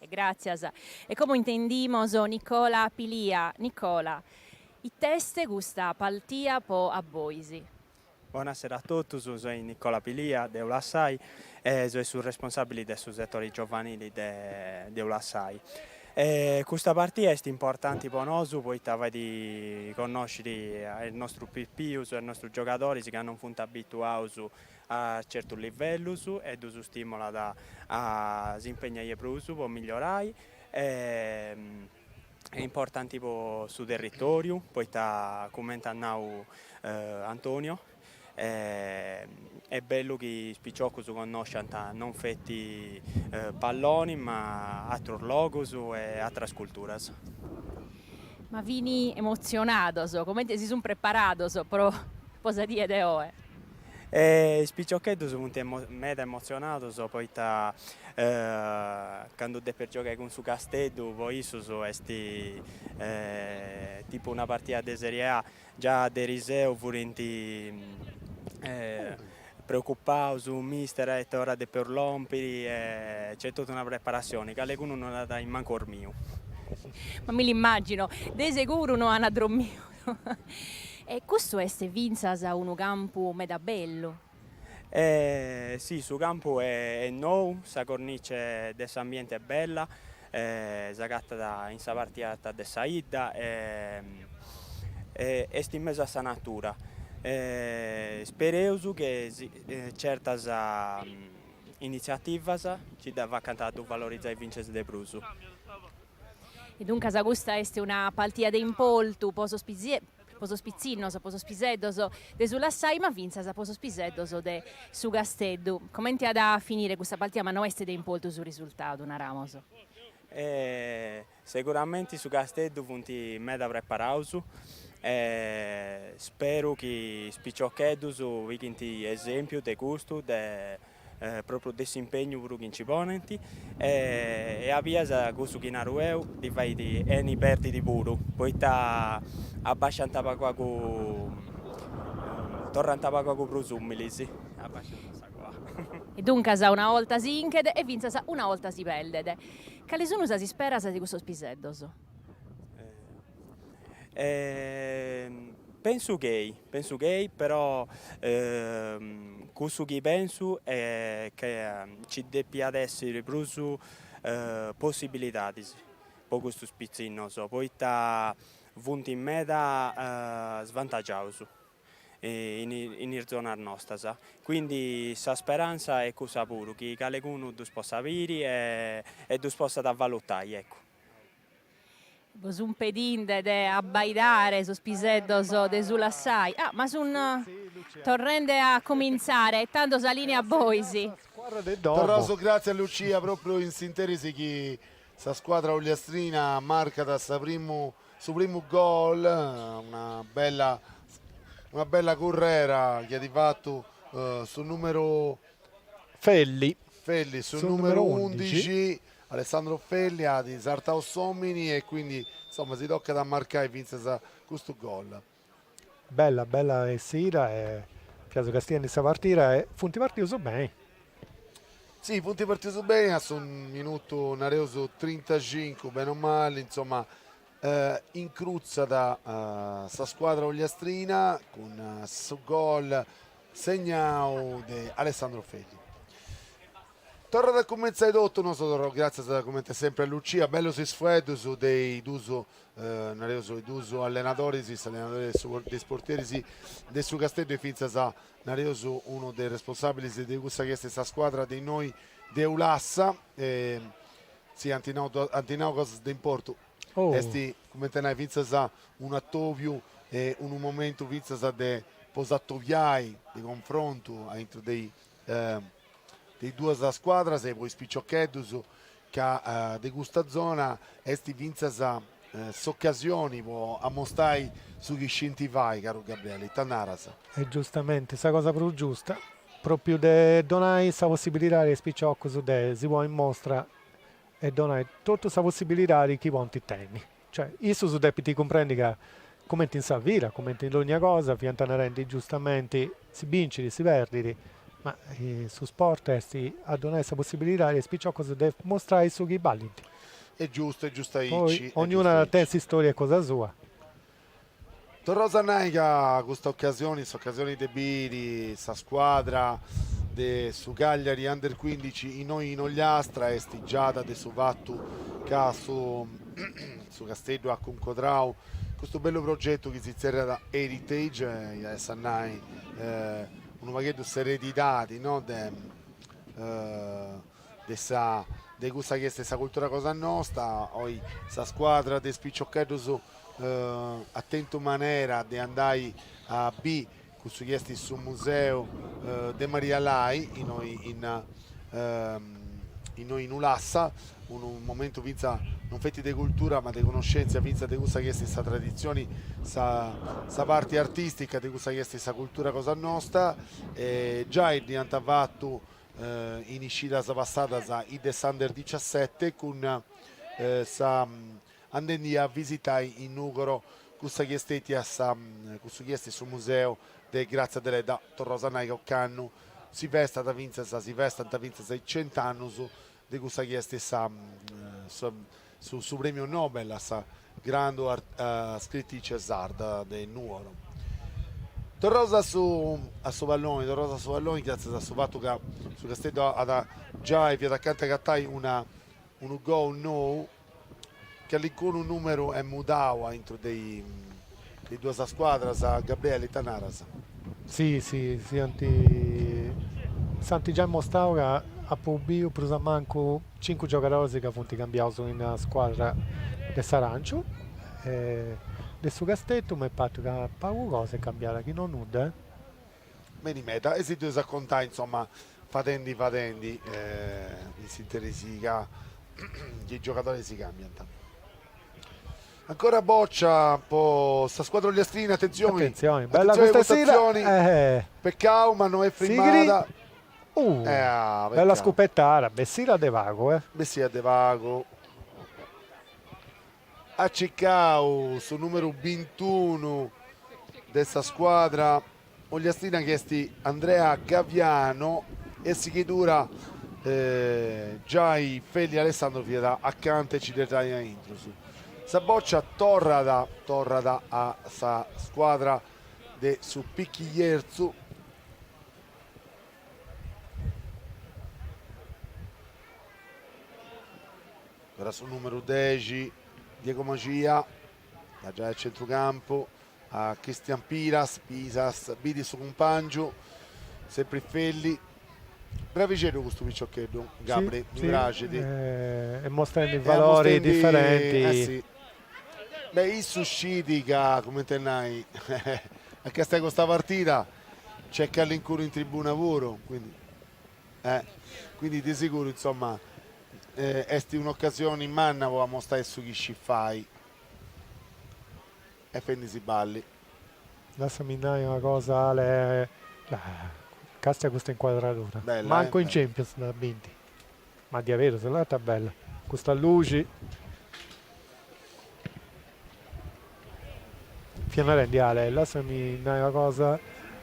E gràtzias. E como intendimos Nicola Pilia. Nicola, it'est custa paltia po a bois? Bonasera a totus, soi Nicola Pilia de Ulassai e soi su responsabili de su setore giovanili de de Ulassai. Custa partida est importanti po nosu poita fait connosciri a is nostrus pipius, a is nostrus giogadoris ca non funt abituaus a certus livellus e ddus stimolat a s'impegnai 'e prus po migliorai. Est importanti po su territoriu poita cumenti at nau Antonio Est bellu chi is piciocus connosciant non feti palloni ma atrus logus e atras culturas. Ma fini emotzionados, comente si sunt preparados pro po sa die de oe? Is piciocheddus funt meda emotzionados poita candu depis giogai cun su Casteddu po issus est tipu una partida de serie A Già deriseu furint preocupaus, mister a ita ora depeus lompiri e c'est totu una preparassioni, calecunu non at mancu dormiu. Ma mi l'immagino, de seguru no an drommiu. E custu est fintzas unu campu meda bellu. Si, su campu est nou, sa cornice de s'ambienti est bella, s'agatat in sa parti arta de sa 'idda e est in mesu a sa natura. Spereus che certas initziativas ci dda facant a ddu valorizai fintzas de prus. E duncas custa est una partida de importu po sos po sos pitzinnos, po sos piseddos de s'Ulassai, ma fintzas po sos piseddos de su Casteddu. Comente at a finire custa partida, ma no est de importu su risultadu, naramos. Seguramenti su Casteddu funt meda preparaus e speru chi is piciocheddus pighint esempiu de custu, de propriu de s'impegnu puru chi nci ponent e a bias cussu chi naru eu ddi fait 'eni perdiri puru poita abasciant pagu pagu torrant pagu pagu prus umilis abasciant sa coa. E duncas una 'olta si 'inchet e fintzas una 'olta si perdet. Cali sunu sas isperas de custos piseddos? Pensu chi, pensu chi, però cussu chi pensu est ca nci depiat essiri prus possibilidadis po custus pitzinnos, poita funt meda svantagiaus in is zonas nostas, quindi sa speranza est cussa puru, chi calecunu ddus possat biri e ddus possat valutai, eccu. Bos sun pedinde de abbaidare sos piseddos de s'Ulassai. Ah, ma sun torrende a comintzare e tando sa linea a bois. Torraus gratzias a Lucia propriu in s'interis chi sa scuadra ogliastrina marcat sa primu su primu gol, una bella una bella currera chi at fatu su numeru Felli. Felli, su numeru undixi Alessandro Felli at sartau s'omini e quindi insoma si tocat a marcai fintzas custu gol. Bella bella essida e fiaus castiendi sa partida e funt partius beni. Si, funt partius beni a su minutu nareus trintacincu beni o mali, insoma incrutzat sa scuadra ogliastrina cun su gol segnau de Alessandro Felli. Torrat a cumentzai totu, nosu torraus gràtzias cumenti sempri a Lucia, bellus is fueddus de is dus, nareus, is dus allenadoris, s'allenadori de is portieris de su Casteddu e fintzas, nareus, unu de is responsabilis de cussa chi est sa scuadra de innoi de Ulassa, si ant nau ant nau cosas de importu, est cumenti a nai fintzas unu atobiu e unu momentu fintzas de po s'atobiai, de confrontu aintru de de is duas scuadras e po is piciocheddus ca de custa zona est fintzas s'ocasioni po amostai su chi scint fai, caru Gabriele, ita naras? E giustamenti, sa cosa prus giusta, propriu de donai sa possibilidadi a is piciocus de si ponni in mostra e donai totu sa possibilidadi chi podint tenni. Cioè, issus depint cumprendi ca, cumenti in sa vida, cumenti in dogna cosa, fiant narendi giustamenti, si bincit, si perdit, ma su sport est a donai sa possibilidadi a is piciocus de mostrai su chi ballint. Est giustu, est giustu aici. Poi ognuna tenit s'istoria cosa sua. Torraus a nai ca custa ocasioni, s'ocasioni de biri sa scuadra. de su Cagliari Under 15 innoi in Ogliastra est giada de su fatu ca su su Casteddu at cuncodrau custu bellu progetu chi si zerriat Heritage, iat essi a nai unu pagheddu s'eredidadi no de de sa de cussa chi est sa cultura cosa nosta, oi sa scuadra de is piciocheddus at tentu manera de andai a bì cussu chi est su museu de Maria Lai innoi in innoi in Ulassa, unu momentu fintzas non feti de cultura ma de connoschèntzia fintzas de cussa chi est sa traditzioni, sa sa parti artistica de cussa chi est sa cultura cosa nosta e giai dd'iant fatu in is cidas passadas is de s'Under diciasete cun sa andendi a visitai in Nùgoro cussa chi est stètia sa cussu chi est su museu de Grazia Deledda, torraus a nai ca ocannu si festat fintzas si festant fintzas is cent'annus de cussa chi est sa su su premiu Nobel a sa grandu scritrice sarda de Nuoro. Torraus a su a su palloni, torraus a su palloni gratzias a su fatu ca su Casteddu at giai fiat acanta agatai una unu gol nou Calincunu numeru est mudau a intru de is duas scuadras, Gabriele, ita naras? Si, si, si ant s'ant giai mostau ca apu biu prus a mancu cincu giogadoris ca funt cambiaus in sa scuadra de s'Aranciu e de su Casteddu m'est partu ca pagu cosa est cambiada, chi no nudda. Beni meda, e si ddu eus a contai, insoma, fadendi fadendi in s'interis ca is giogadoris si cambiant. Ancora bòcia po sa scuadra ogliastrina, atentzioni, Atentzioni, bella custa essida, pecau ma no est frimada. Uh, bella scupetada, bessida de pagu eh. Bessida de pagu. At circau su numeru bintunu de sa scuadra ogliastrina chi est Andrea Gaviano e sighidura giai Felli Alessandro fiat acanta 'e ci dd'ai a intrus. Sa bòcia torrat torrat a sa scuadra de su Pichierzu. Ancora su numeru dexi Diego Magia, da giai a centrucampu a Cristian Piras, Pisas bidi su cumpangiu, sempri Felli, bravixeddu custu piciocheddu, Gabri, mi praxit. E mostendi valori diferenti. Eh si. Beh issu scit ca, cumenti a nai, a castiai custa partida nc'est calincunu in tribuna puru, quindi quindi de seguru insoma Est un'ocasioni manna po amostai su chi scit fai e fendi-si balli. Lassami nai una cosa Ale, castia custa incuadradura, mancu in Champions nd'at binti, ma diaderus ita bella, custa luxi. Fia narendi Ale, lassami nai una cosa,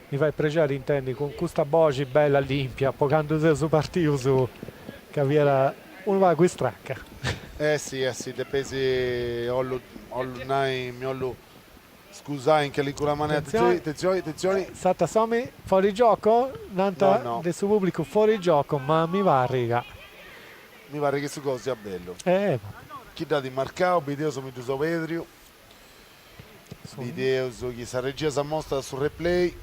mi fait prexeri intendi cun custa boxi bella limpia po candu seus partius ca fiat unu pagu istraca. Eh si, eh si, depeis, 'ollu 'ollu nai, mi 'ollu scusai in calincuna manera, atentzioni, atentzioni, atentzioni. Satta s'omini, fuori gioco, nant de su pubblicu fuori gioco, ma mi parrit ca. Mi parrit chi su gol siat bellu. Chi dd'at marcau, bideus mi ddu seu pèrdiu. Bideus chi sa regia s'amostat su replay.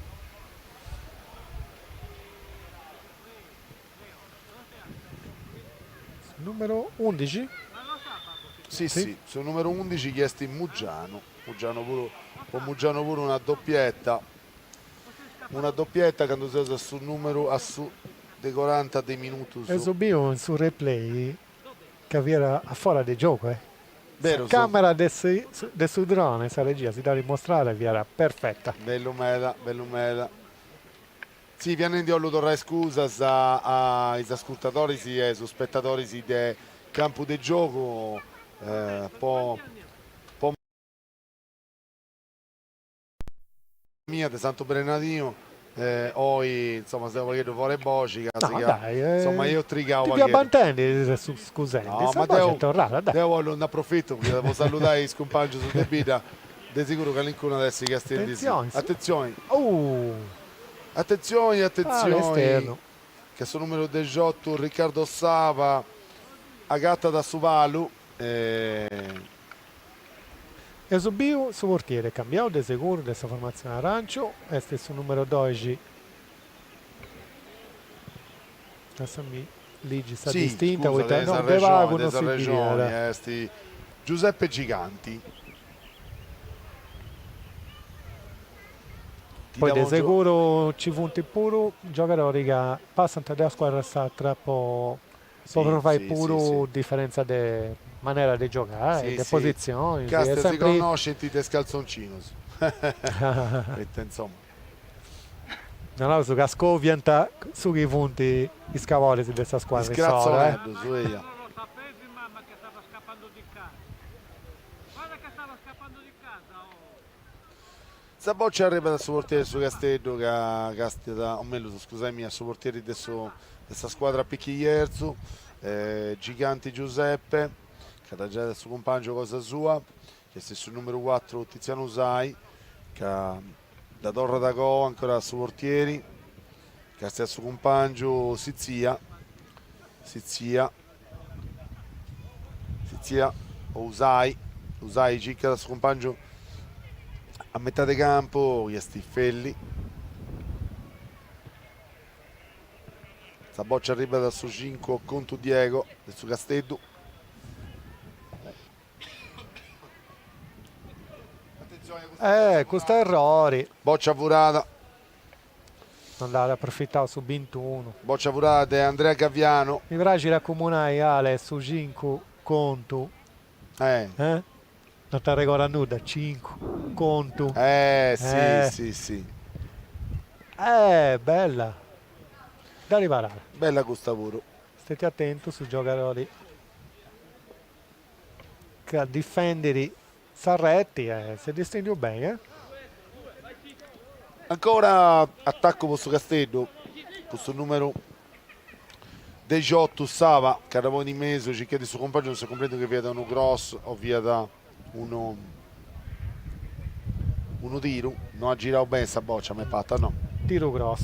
Su numeru undixi? Si, si, su numeru undixi chi est Muggianu, Muggianu puru, po Muggianu puru una doppietta, una doppietta candu seus a su numeru, a su de coranta de minutus. Eus biu in su replay ca fiat a fora de giogu, eh. Sa camera de de su drone, sa regia si dd'at mostrada e fiat perfetta. Bellu meda, bellu meda. Si, fia nendi 'ollu torrai scusas a is ascurtadoris e a is spetadoris de Campu de Giogu po po mia de Santu Brenadinu oi insoma seu u' pagheddu fora 'e boxi ca No dai insoma eus trigau ti fia bantendi scusendi No ma deu deu 'ollu nd'aprofitu po saludai is cumpangius de bidda de siguru calincunu at essi castiendi atentzioni atentzioni atentzioni. Che su numeru dexiotu Riccardo Sava agatat su palu e. Eus biu su portieri cambiau de seguru de sa formatzioni aranciu, est su numeru doxi, lassami ligi sa distinta poita no de pagu no si bidiat. Est Giuseppe Giganti. Poi de seguru nci funt puru giogadoris ca passant de una scuadra a s'atra po po fai puru diferenza de manera de giogai, de positzionis, est sempri. Si connoscint de is caltzoncinus, poita insoma. Naraus ca scoviant su chi funt is caloris de sa scuadra insoro. Is cratzoneddus, eia. Sa boccia arribat a su portieri de su Casteddu ca castiat, o mellus, scusaimì, a su portieri de su de sa scuadra Pichierzu, Giganti Giuseppe, ca dda giat a su cumpàngiu cosa sua, chi est su numeru cuatru Tiziano Usai, ca dda torrat a coa ancora a su portieri, castiat su cumpàngiu Sitzia, Sitzia, Sitzia o Usai, Usai circat su cumpàngiu a metade campu chi est Felli. Sa boccia arribat a su cincu Contu Diego de su Casteddu. Eh, custu errori. Boccia furada. Non nd'at aprofitau su bintunu. Boccia furada de Andrea Gaviano. Mi praxit acomunai Ale su cincu contu. Eh. Eh? Non t'arregordat nudda, cincu, contu. Eh, si, si, si. Eh, bella. Da riparare. Bella custa puru. Steti atentu su giogadori ca difendit sa reti e s'est distintiu beni, eh. Ancora attaccu po su Casteddu, cun su numeru dexiotu Saba, ca dda ponit in mesu, circhendi su cumpàngiu, non s'est cumprendiu chi fiat unu cross o fiat unu unu tiru, no at girau beni sa bòcia, m'est parta, no. Tiru cross.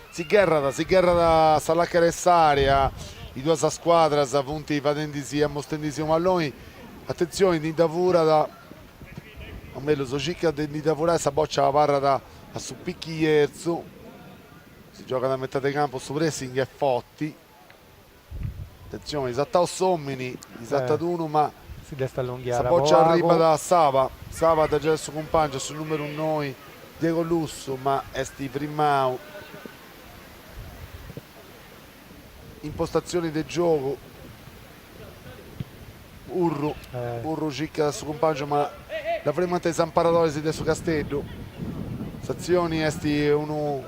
Si gherrat, si gherrat sa làcara 'e s'area, is duas scuadras funt fadendi·si, amostendi·si unu palloni, atentzioni ndi dda furat, o mellus circat de ndi dda furai, sa bòcia abarrat a su Pichierzu, si giogat a metade campu, su pressing est forti Atentzioni, sartau s'omini, ndi sartat unu ma Si dd'est allonghiada sa bòcia arribat a Saba, Saba dda giat a su cumpàngiu, a su numeru noi Diego Lussu, ma est frimau. Impostatzioni de giogu, Urru, Urru circat a su cumpàngiu ma dda frimant is amparadoris de su Casteddu. S'atzioni est unu.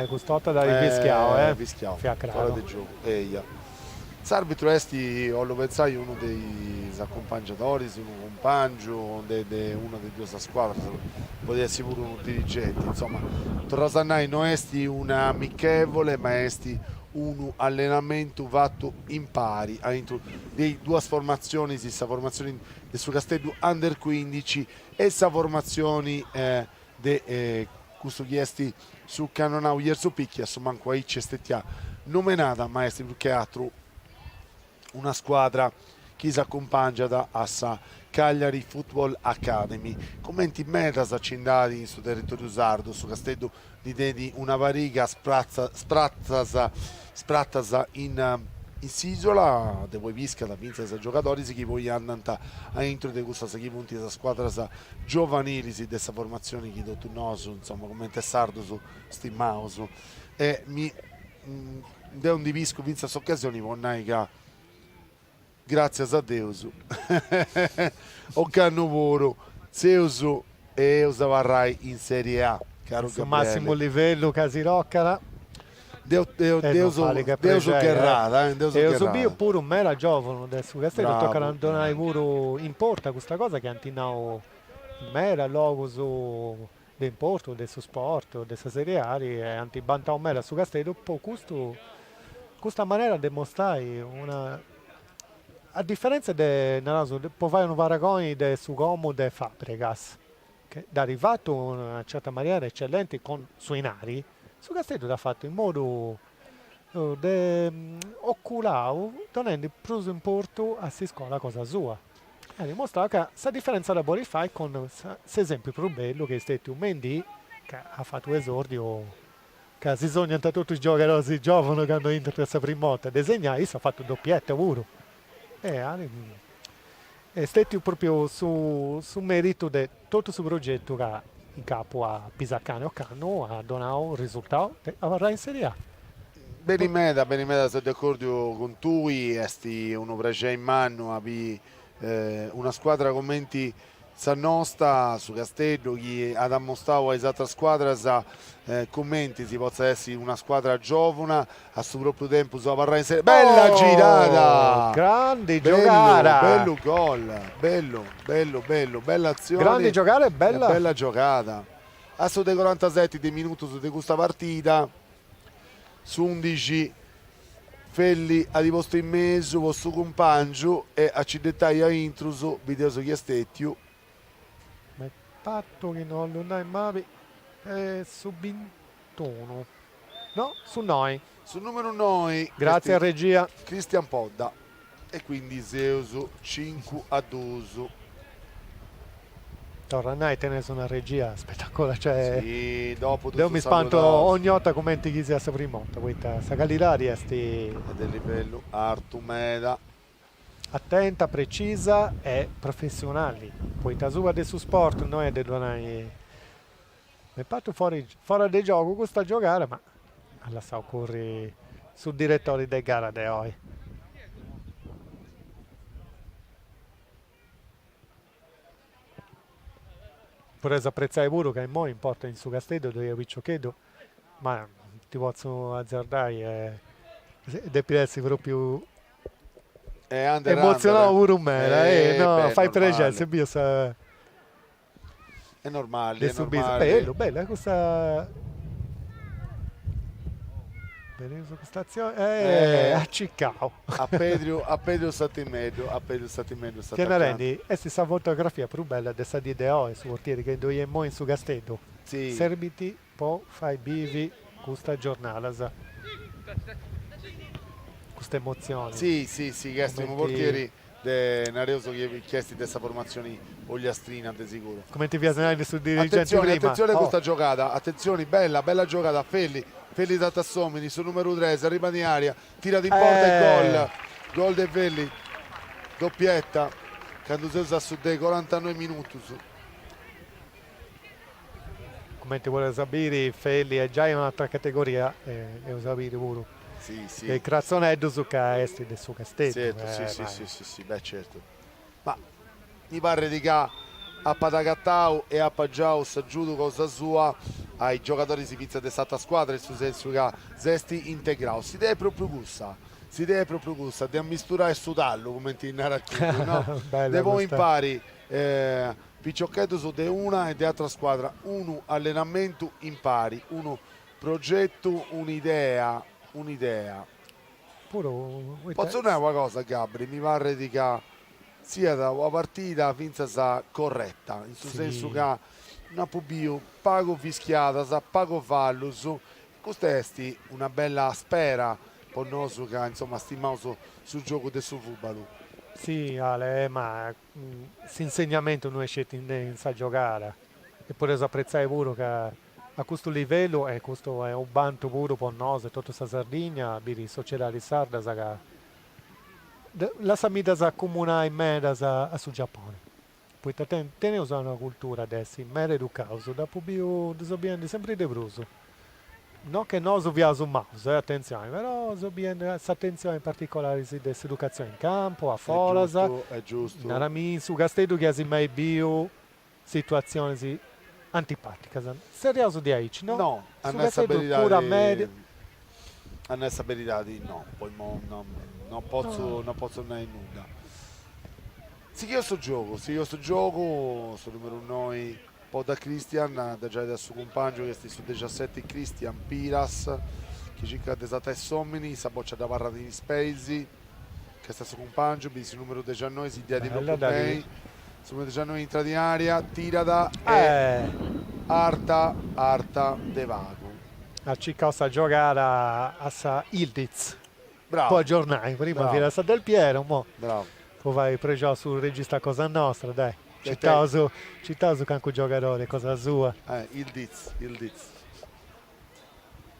Cust'orta dd'at fischiau, eh. Fischiau, fora de giogu, eia. S'arbitru est, 'ollu pentzai, unu de is acumpangiadoris, unu cumpàngiu de de una de duas scuadras, podit essi puru unu dirigenti, insoma, torraus a nai, no est una amichevole ma est unu allenamentu fatu impari aintru de is duas formatzionis, sa formatzioni de su Casteddu Under cuindici e sa formatzioni de cussu chi est su Cannonau Jerzu Picchi, a su mancu aici est stetia nomenada, ma est prus che atru una scuadra chi s'acumpangiat a sa Cagliari Football Academy. Cumenti medas ci nd'at in su territoriu sardu, su Casteddu ndi tenit una pariga spratzas spratas in in s'isula, de poi piscat fintzas giogadoris chi poi andant aintru de cussas chi funt sas scuadras giovanilis de sa formatzioni chi totus nosu, insoma, cumenti sardus stimaus. E mi deu ndi piscu fintzas s'ocasioni po nai ca Gràtzias a Deus, ocannu puru seus e eus abarrai in Serie A, caru Gabriele. Su màssimu livellu ca si tocat. Deu deu deu seu gherrada, eh, deu seu gherrada. Eus biu puru meda giòvunus de su Casteddu, tocat a donai puru importu a custa cosa chi ant nau meda logus de importu de su sport, de sa Serie A e ant bantau meda su Casteddu po custu. Custa manera de mostrai una, a diferenza de, naraus, po fai unu paragoni de su Como de Fabregas, che dd'at fatu in una certa manera eccellenti cun su 'inari, su Casteddu dd'at fatu in modu de oculau, donendi prus importu a s'iscola cosa sua. E at mostrau ca sa diferenza dda podit fai cun s'esempiu prus bellu chi est stetiu Mendy, ca at fatu esordiu Ca si sognant totu is giogadoris giovanus candu intrant sa primu 'orta de segnai, issu at fatu doppietta puru. E est stetiu propriu su su meritu de totu su progetu ca in capu a Pisacane ocannu at donau risultau de abarrai in Serie A. Beni meda, beni meda, seu de acordiu cun tui, est unu prexeri mannu a biri una scuadra cumenti Sa nosta, su Casteddu, chi at ammostau a is atras scuadras cumenti si potzat essi una scuadra giòvuna, a su pròpriu tempus abarrai in Serie A. Bella girada! Grandi giogada! Bellu gol, bellu, bellu, bellu, bella atzioni. Grandi giogada e bella. Bella giogada. A su de corantaseti de minutus de custa partida, s'undixi Felli at postu in mesu po su cumpàngiu e a ci dd'etai a intrus, bideus chi est stètiu. M'est partu chi no 'ollu nai mabi, est su bintunu, no, su noi. Su numeru noi. Gratzias regia. Cristian Podda e quindi seus cincu a duus. Torra a nai teneus una regia spettacolare, cioè Sì, dopu deu mi spantu ogni 'orta cumenti chi siat sa prima 'orta, poita sa calidadi est. Est de livellu artu meda. Attenta, precisa e professionali, poita asuba de su sport no est de donai M'est partu fora de giogu custa giogada, ma at lassau curri su diretori de gara de oi. Podeus apretzai puru ca immoi in porta in su Casteddu ddoi at unu piciocheddu, ma ti potzu azzardai e depit essi propriu emotzionau puru meda, no, fait prexeri, s'est biu sa Est normali, est normali. Bellu, bella custa Beneus custa atzioni, eh, at circau. At pèrdiu, at pèrdiu s'atimeddu, at pèrdiu s'atimeddu Fia narendi, est sa fotografia prus bella de sa dì de oi, su portieri chi ddoi est immoi in su Casteddu. Si. Serbit po fai bivi custas giornadas, custa emotzioni. Si, si, si, chi est unu portieri De nareus chi est de sa formatzioni ogliastrina de siguru. Cumenti fiat narendi su dirigenti Atentzioni, prima. atentzioni a custa giogada, atentzioni, bella, bella giogada, Felli, Felli dat a s'omini, su numeru tres, arribat in area, tirat in porta e gol, gol de Felli, doppietta, candu seus a su de corantanoi minutus. Cumenti podeus a biri Felli est giai un'atra categoria e eus a biri puru de cratzoneddus ca est de su Casteddu. Certu, si si si si si, beh certu. Ma mi parrit ca apat agatau e apat giau s'agiudu cosa sua a is giogadoris fintzas de s'atra scuadra, in su sensu ca s'est integrau. S'idea est propriu cussa, s'idea est propriu cussa, de ammisturai su tallu, cumenti narat cuddu, no? De ponni impari Piciocheddus de una e de atra scuadra, unu allenamentu impari, unu progetu, un'idea, un'idea. Puru Potzu nai una cosa Gabri, mi parrit ca siat una partida fintzas corretta, in su sensu ca no apu biu pagu fischiadas, pagu fallus, custa est una bella spera po nosu ca insoma stimaus su giogu de su fubalu. Si Ale, ma S'insegnamentu no est sceti in sa giogada e podeus apretzai puru ca a custu livellu, e custu est unu bantu puru po nosu e totu sa Sardigna, biri is sociedadis sardas ca lassamiddas acomunai medas a su Giappone, poita teneus una cultura de essi meda educaus, dd'apu biu, ddu seu biendi sempri de prus No che nosu fiaus maus, eh, atentzioni, però seu biendi s'atentzioni particolari de s'educatzioni in campu, a foras. Est giustu, est giustu. Narami in su Casteddu chi as mai biu situatzionis antipaticas. Tzerriaus diaici, no? No, a Su nai sa Casteddu curat meda. A nai sa beridadi no, poi imoi no no potzu no potzu nai nudda. Sighius su giogu, sighius su giogu, su numeru noi Podda Cristian, dda giait a su cumpàngiu chi est su dexiaseti Cristian Piras. Chi circat de sartai s'omini, sa boccia dd'abarrat in is peis, ch'est a su cumpangiu, bit su numeru dexiannoi, si ddiat Bella propriu da beni, su numeru dexiannoi intrat in area, tirat e Eh. arta arta de pagu. At circau sa giogada a sa Yildiz. Bravu. Po agiornai, prima Bravu. fiat sa Del Piero, mo Bravu. po fai prexau su regista cosa nostra, dai, E citaus citaus cancu giogadori cosa sua. Eh, Yildiz, Yildiz.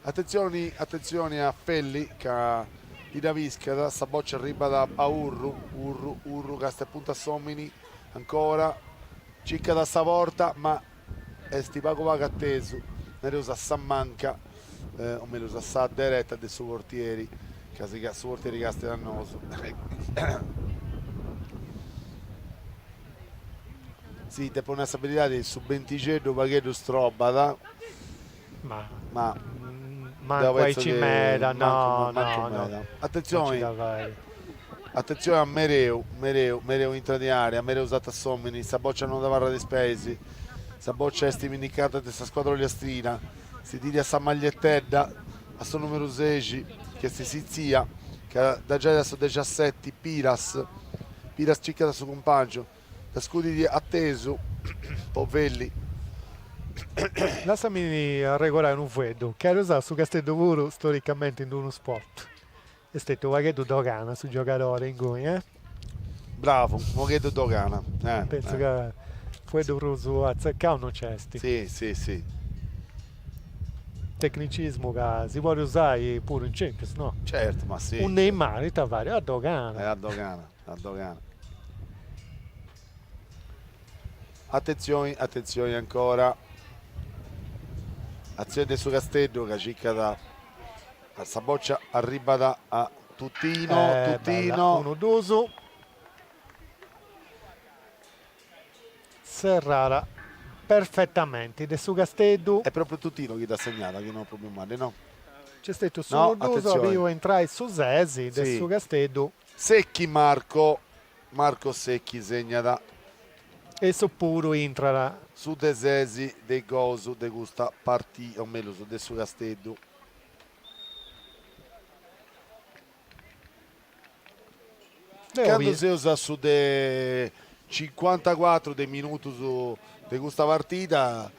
Atentzioni, atentzioni a Felli ca ndi dda piscat, sa boccia arribat a Urru, Urru, Urru ca est a punta a s'omini, ancora, circat sa porta ma est pagu pagu atesu, nareus a sa manca, o mellus a sa dereta de su portieri, ca si su portieri castiat a nosu. Si depu nai sa beridadi su bentixeddu pagheddu strobat, Ma ma mancu aici meda, no, no, no. Atentzioni, atentzioni a Mereu, Mereu, Mereu intrat in area, Mereu sartat s'omini, sa boccia non dd'abarrat in is peis, sa boccia est pinnicada de sa scuadra ogliastrina, si tirat sa magliettedda a su numeru sexi, chi est Sitzia, ca dda giait a su dexiaseti Piras, Piras circat su cumpangiu, Dda scudit atesu po Felli. Lassami arregorai unu fueddu, chi at usau su Casteddu puru storicamenti in unu spot. Est stetiu u' pagheddu dogana su giogadori inguni, eh? Bravu, u' pagheddu dogana, eh. Pentzu ca fueddu prus atzecau non nc'est. Si, si, si. Tecnicismu ca si podit usai puru in Champions, no? Certu, ma si. U Neymar ita fait? A dogana. Eh, a dogana. A dogana. Atentzioni, atentzioni ancora. Atzioni de su Casteddu ca circat sa boccia arribat a Tutino, Eh, Tutino. bella, unu dus. Serrada perfettamenti de su Casteddu. Est propriu Tutino chi dd'at segnada, chi no propriu mali, no? Nc'est stetiu su No, unu dus, atentzioni. at biu intrai su sesi de Sì. su Casteddu. Secchi Marco, Marco Secchi segnat. E issu puru intrat. Su de sesi de gosu de custa partida, o mellus de su Casteddu. Candu seus a su de cincuantacuatru de minutus de custa partida,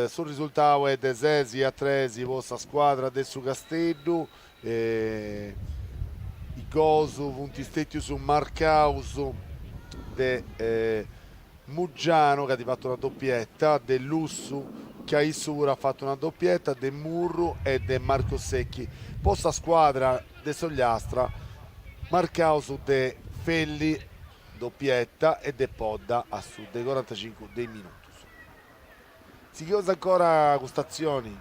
su risultau est de sesi a tresi po sa scuadra de su Casteddu, Is gosu funt stètius marcaus de Muggiano ca at fatu una dopieta, de Lussu ca issu puru at fatu una dopieta, de Murru e de Marco Secchi. Po sa scuadra de s'Ogliastra marcaus de Felli, dopieta, e de Podda a su de corantacincu de is minutus. Sigheus ancora custa atzioni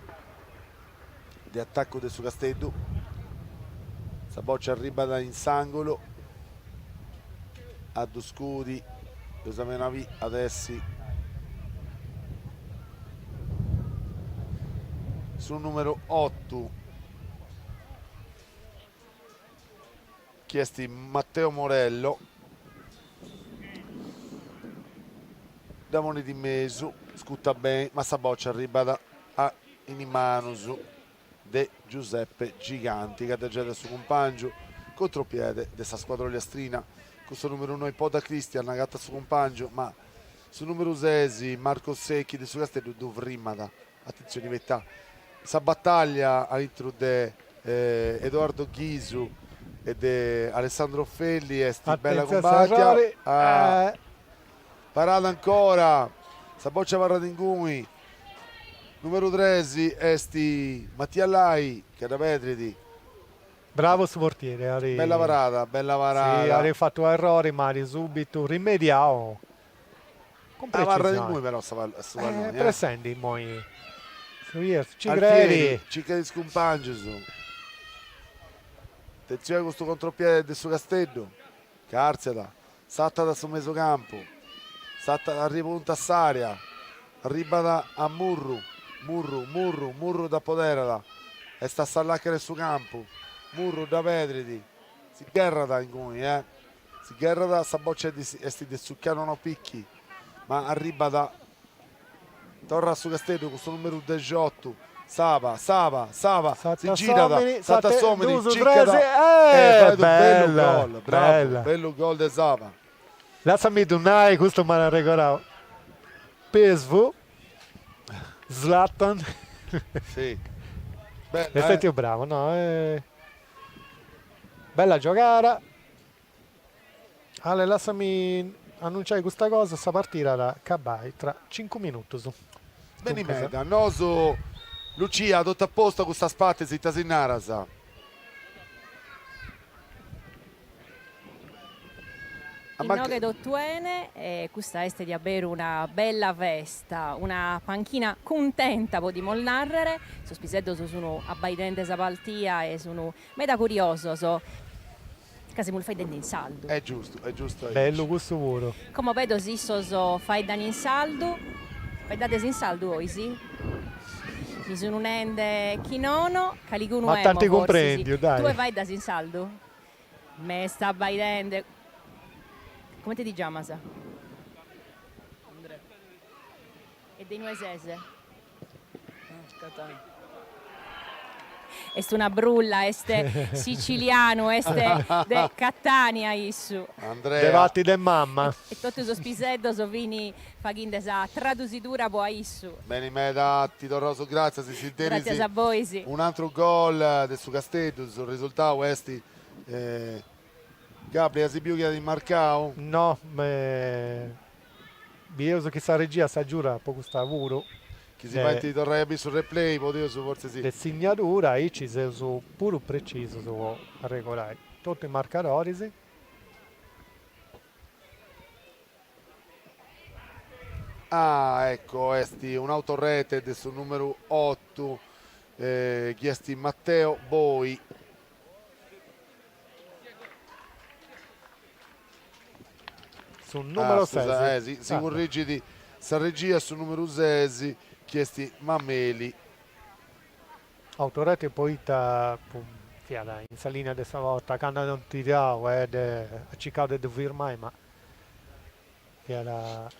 de atacu de su Casteddu, sa bòcia arribat in s'angulu, a ddu scudi, eus a biri, at essi su numeru otu, chi est Matteo Morello, dda ponit in mesu, scutat beni, ma sa bòcia arribat a in is manus de Giuseppe Giganti ca dda giat a su cumpàngiu, contropiede de sa scuadra ogliastrina, cun su numeru noi Podda Cristian agatat su cumpàngiu, ma su numeru sesi Marco Secchi de su Casteddu ddu frimat. Atentzioni poita sa batalla aintru de Edoardo Ghisu e de Alessandro Felli est bella cumbatia. Parada ancora, sa bòcia abarrat inguni, numeru tres est Mattia Lai ca dda perdit. Bravo su portieri, at Bella parada, bella parada. Si, at fatu errori ma at subitu rimediau Cun Abarrat precisioni. inguni però su palloni, eh. Pressendi immoi su Jerzu, ci Alfieri credi. circat is cumpangius. Atentzioni a custu contropiede de su Casteddu, ca artziat, sartat a su mesu campu, sartat, arribat a s'area, arribat a Murru, Murru, Murru, Murru dd'apoderat, est a sa lacana 'e su campu, Murru dda perdit, si gherrat inguni, eh. Si gherrat, sa boccia est de su Cannonau Picchi, ma arribat torra su Casteddu cun su numeru dexiotu. Saba, Saba, Saba, si S'at girat, s'omini, s'at s'at s'omini, duus, circat tres, e eh, fait unu bellu bella, gol, bravu, bella. bellu gol de Saba. Lassami ddu nai, custu m'at arregorau PSV, Zlatan. Si. Bella, Est eh? stetiu bravu, no, bella giogada. Ale, lassami annunciai custa cosa, sa partida at a acabai tra cincu minutus. Beni Duncas. meda, nosu Lucia, totu a postu a custas partis, ita si naras? Inoghe totu 'ene e custa est diaberu una bella festa, una panchina cuntenta podimus nàrrere, sos piseddos sun abbaidende sa partida e sun meda curiosos ca semus faeddende in sardu. Est giustu, est giustu aici. Bellu cussu puru. Como pedo si issos faeddan in sardu, faeddades in sardu 'ois? Mi sun nende chi nono, calicunu Ma emo t'ant forsis. cumprendiu, dai. Tue faeddas in sardu? M'est abbaidende. Comente ti giamas? Andrea. E de inue ses? Catania. Est una brulla, est sicilianu, est de Catania issu. Andrea. De parti de mamma. E totu sos piseddos fin faghinde sa tradusidura po a issu. Beni meda, ti torraus gràtzias, si tenis Gràtzias a bois. Un'antru gol de su Casteddu, su resultau est Gabri, as biu chi at marcau? No, bieus chi sa regia s'agiurat po custa puru. Chi si fait torrai a biri su replay podeus fortzis. De signadura, aici seus puru precisus po arregorai totu is marcadoris. Ah, ecco, est un'autorete de su numeru otu, chi est Matteo Boi. Su numeru ses. Si, si currigit sa regia, su numeru ses, chi est Mameli. Autorete poita fiat in sa linea de sa porta candu ant tirau e at circau de ddu firmai ma fiat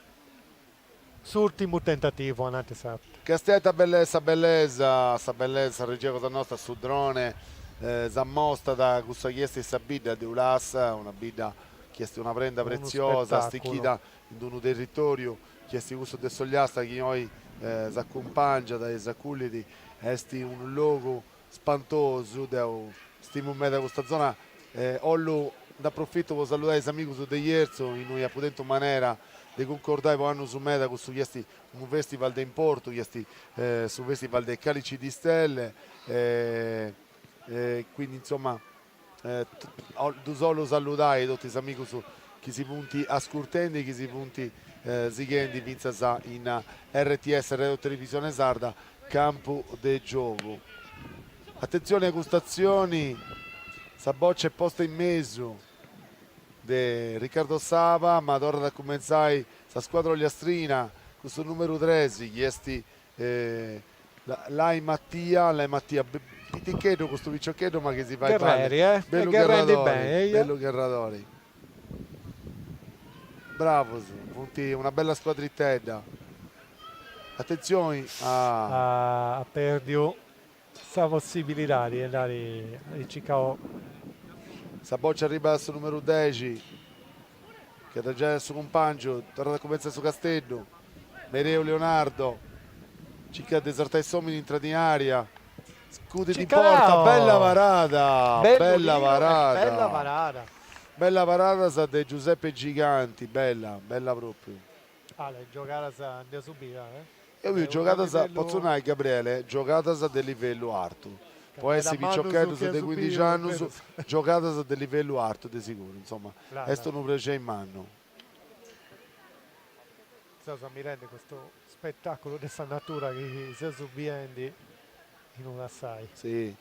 s'urtimu tentativu ananti sa. Castia ita bellesa bellesa sa bellesa sa regia cosa nosta su drone s'ammostat cussa chi est sa bidda de Ulassa una bidda chi est una prenda pretziosa stichida in unu territoriu chi est cussu de s'Ogliastra chi oi s'acumpangiat e s'acullit est unu logu spantosu, deu stimu meda custa zona e 'ollu nd'aprofitu po saludai is amigus de Jerzu innui apu tentu manera de cuncordai po annus meda cussu chi est unu festival de importu chi est su festival de Calici di Stelle e quindi insoma Ddus 'ollu saludai totu is amigus chi si funt ascurtendi e chi si funt sighendi fintzas in RTS Radio Televisione Sarda Campu de Giogu. Atentzioni a custa atzioni, sa bòcia est posta in mesu de Riccardo Saba ma torrat a cumentzai sa scuadra ogliastrina cun su numeru tres chi est Lai Mattia, Lai Mattia, piticheddu custu piciocheddu ma chi si fait balli. Gherreri, eh? Bellu Gherrendi gherradori, beni, eia. bellu gherradori. Bravus, funt una bella scuadritedda. Atentzioni a. At perdiu sa possibilidadi de andai a circai. Sa bòcia arribat a su numeru dexi, chi at a giai a su cumpàngiu, torrat a cumentzai su Casteddu, Mereu Leonardo, circat de sartai s'omini, intrat in area, scudit in porta, bella parada, bella parada, bella parada, bella parada sa de Giuseppe Giganti, bella, bella propriu. Ale, giogadas nd'eus bida, eh? Eo biu giogadas, potzu nai Gabriele, giogadas de livellu artu. Po essi piciocheddus de cuindixi annus, giogadas de livellu artu de siguru, insoma, est unu prexeri mannu. Seus ammirendi custu spetaculu de sa natura chi seus biendi in Ulassai. Si.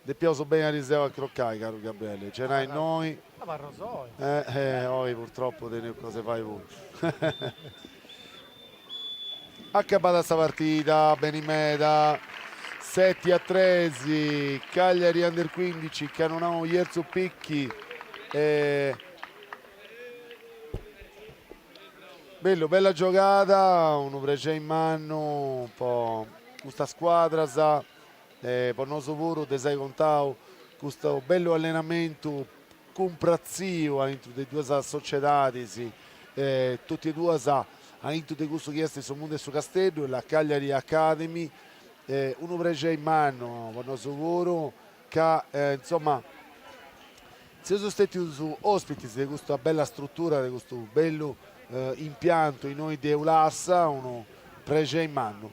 Depiaus benni ariseu a crocai, caru Gabriele, cenai innoi. Abarraus oi. Eh, eh, oi purtroppo teneus cosa 'e fai puru. Acabada sa partida, beni meda, seti a tres, Cagliari Under 15, Cannonau Jerzu Picchi e Bellu, bella giogada, unu prexeri mannu po. custas scuadras, po nosu puru de s'ai contau custu bellu allenamentu cumpratziu aintru de duas sociedadis, totu e duas aintru de cussu chi est su mundu de su Casteddu, la Cagliari Academy, unu prexei mannu po nosu puru ca insoma seus stetius ospitis de custa bella strutura, de custu bellu impiantu innoi de Ulassa, unu prexei mannu.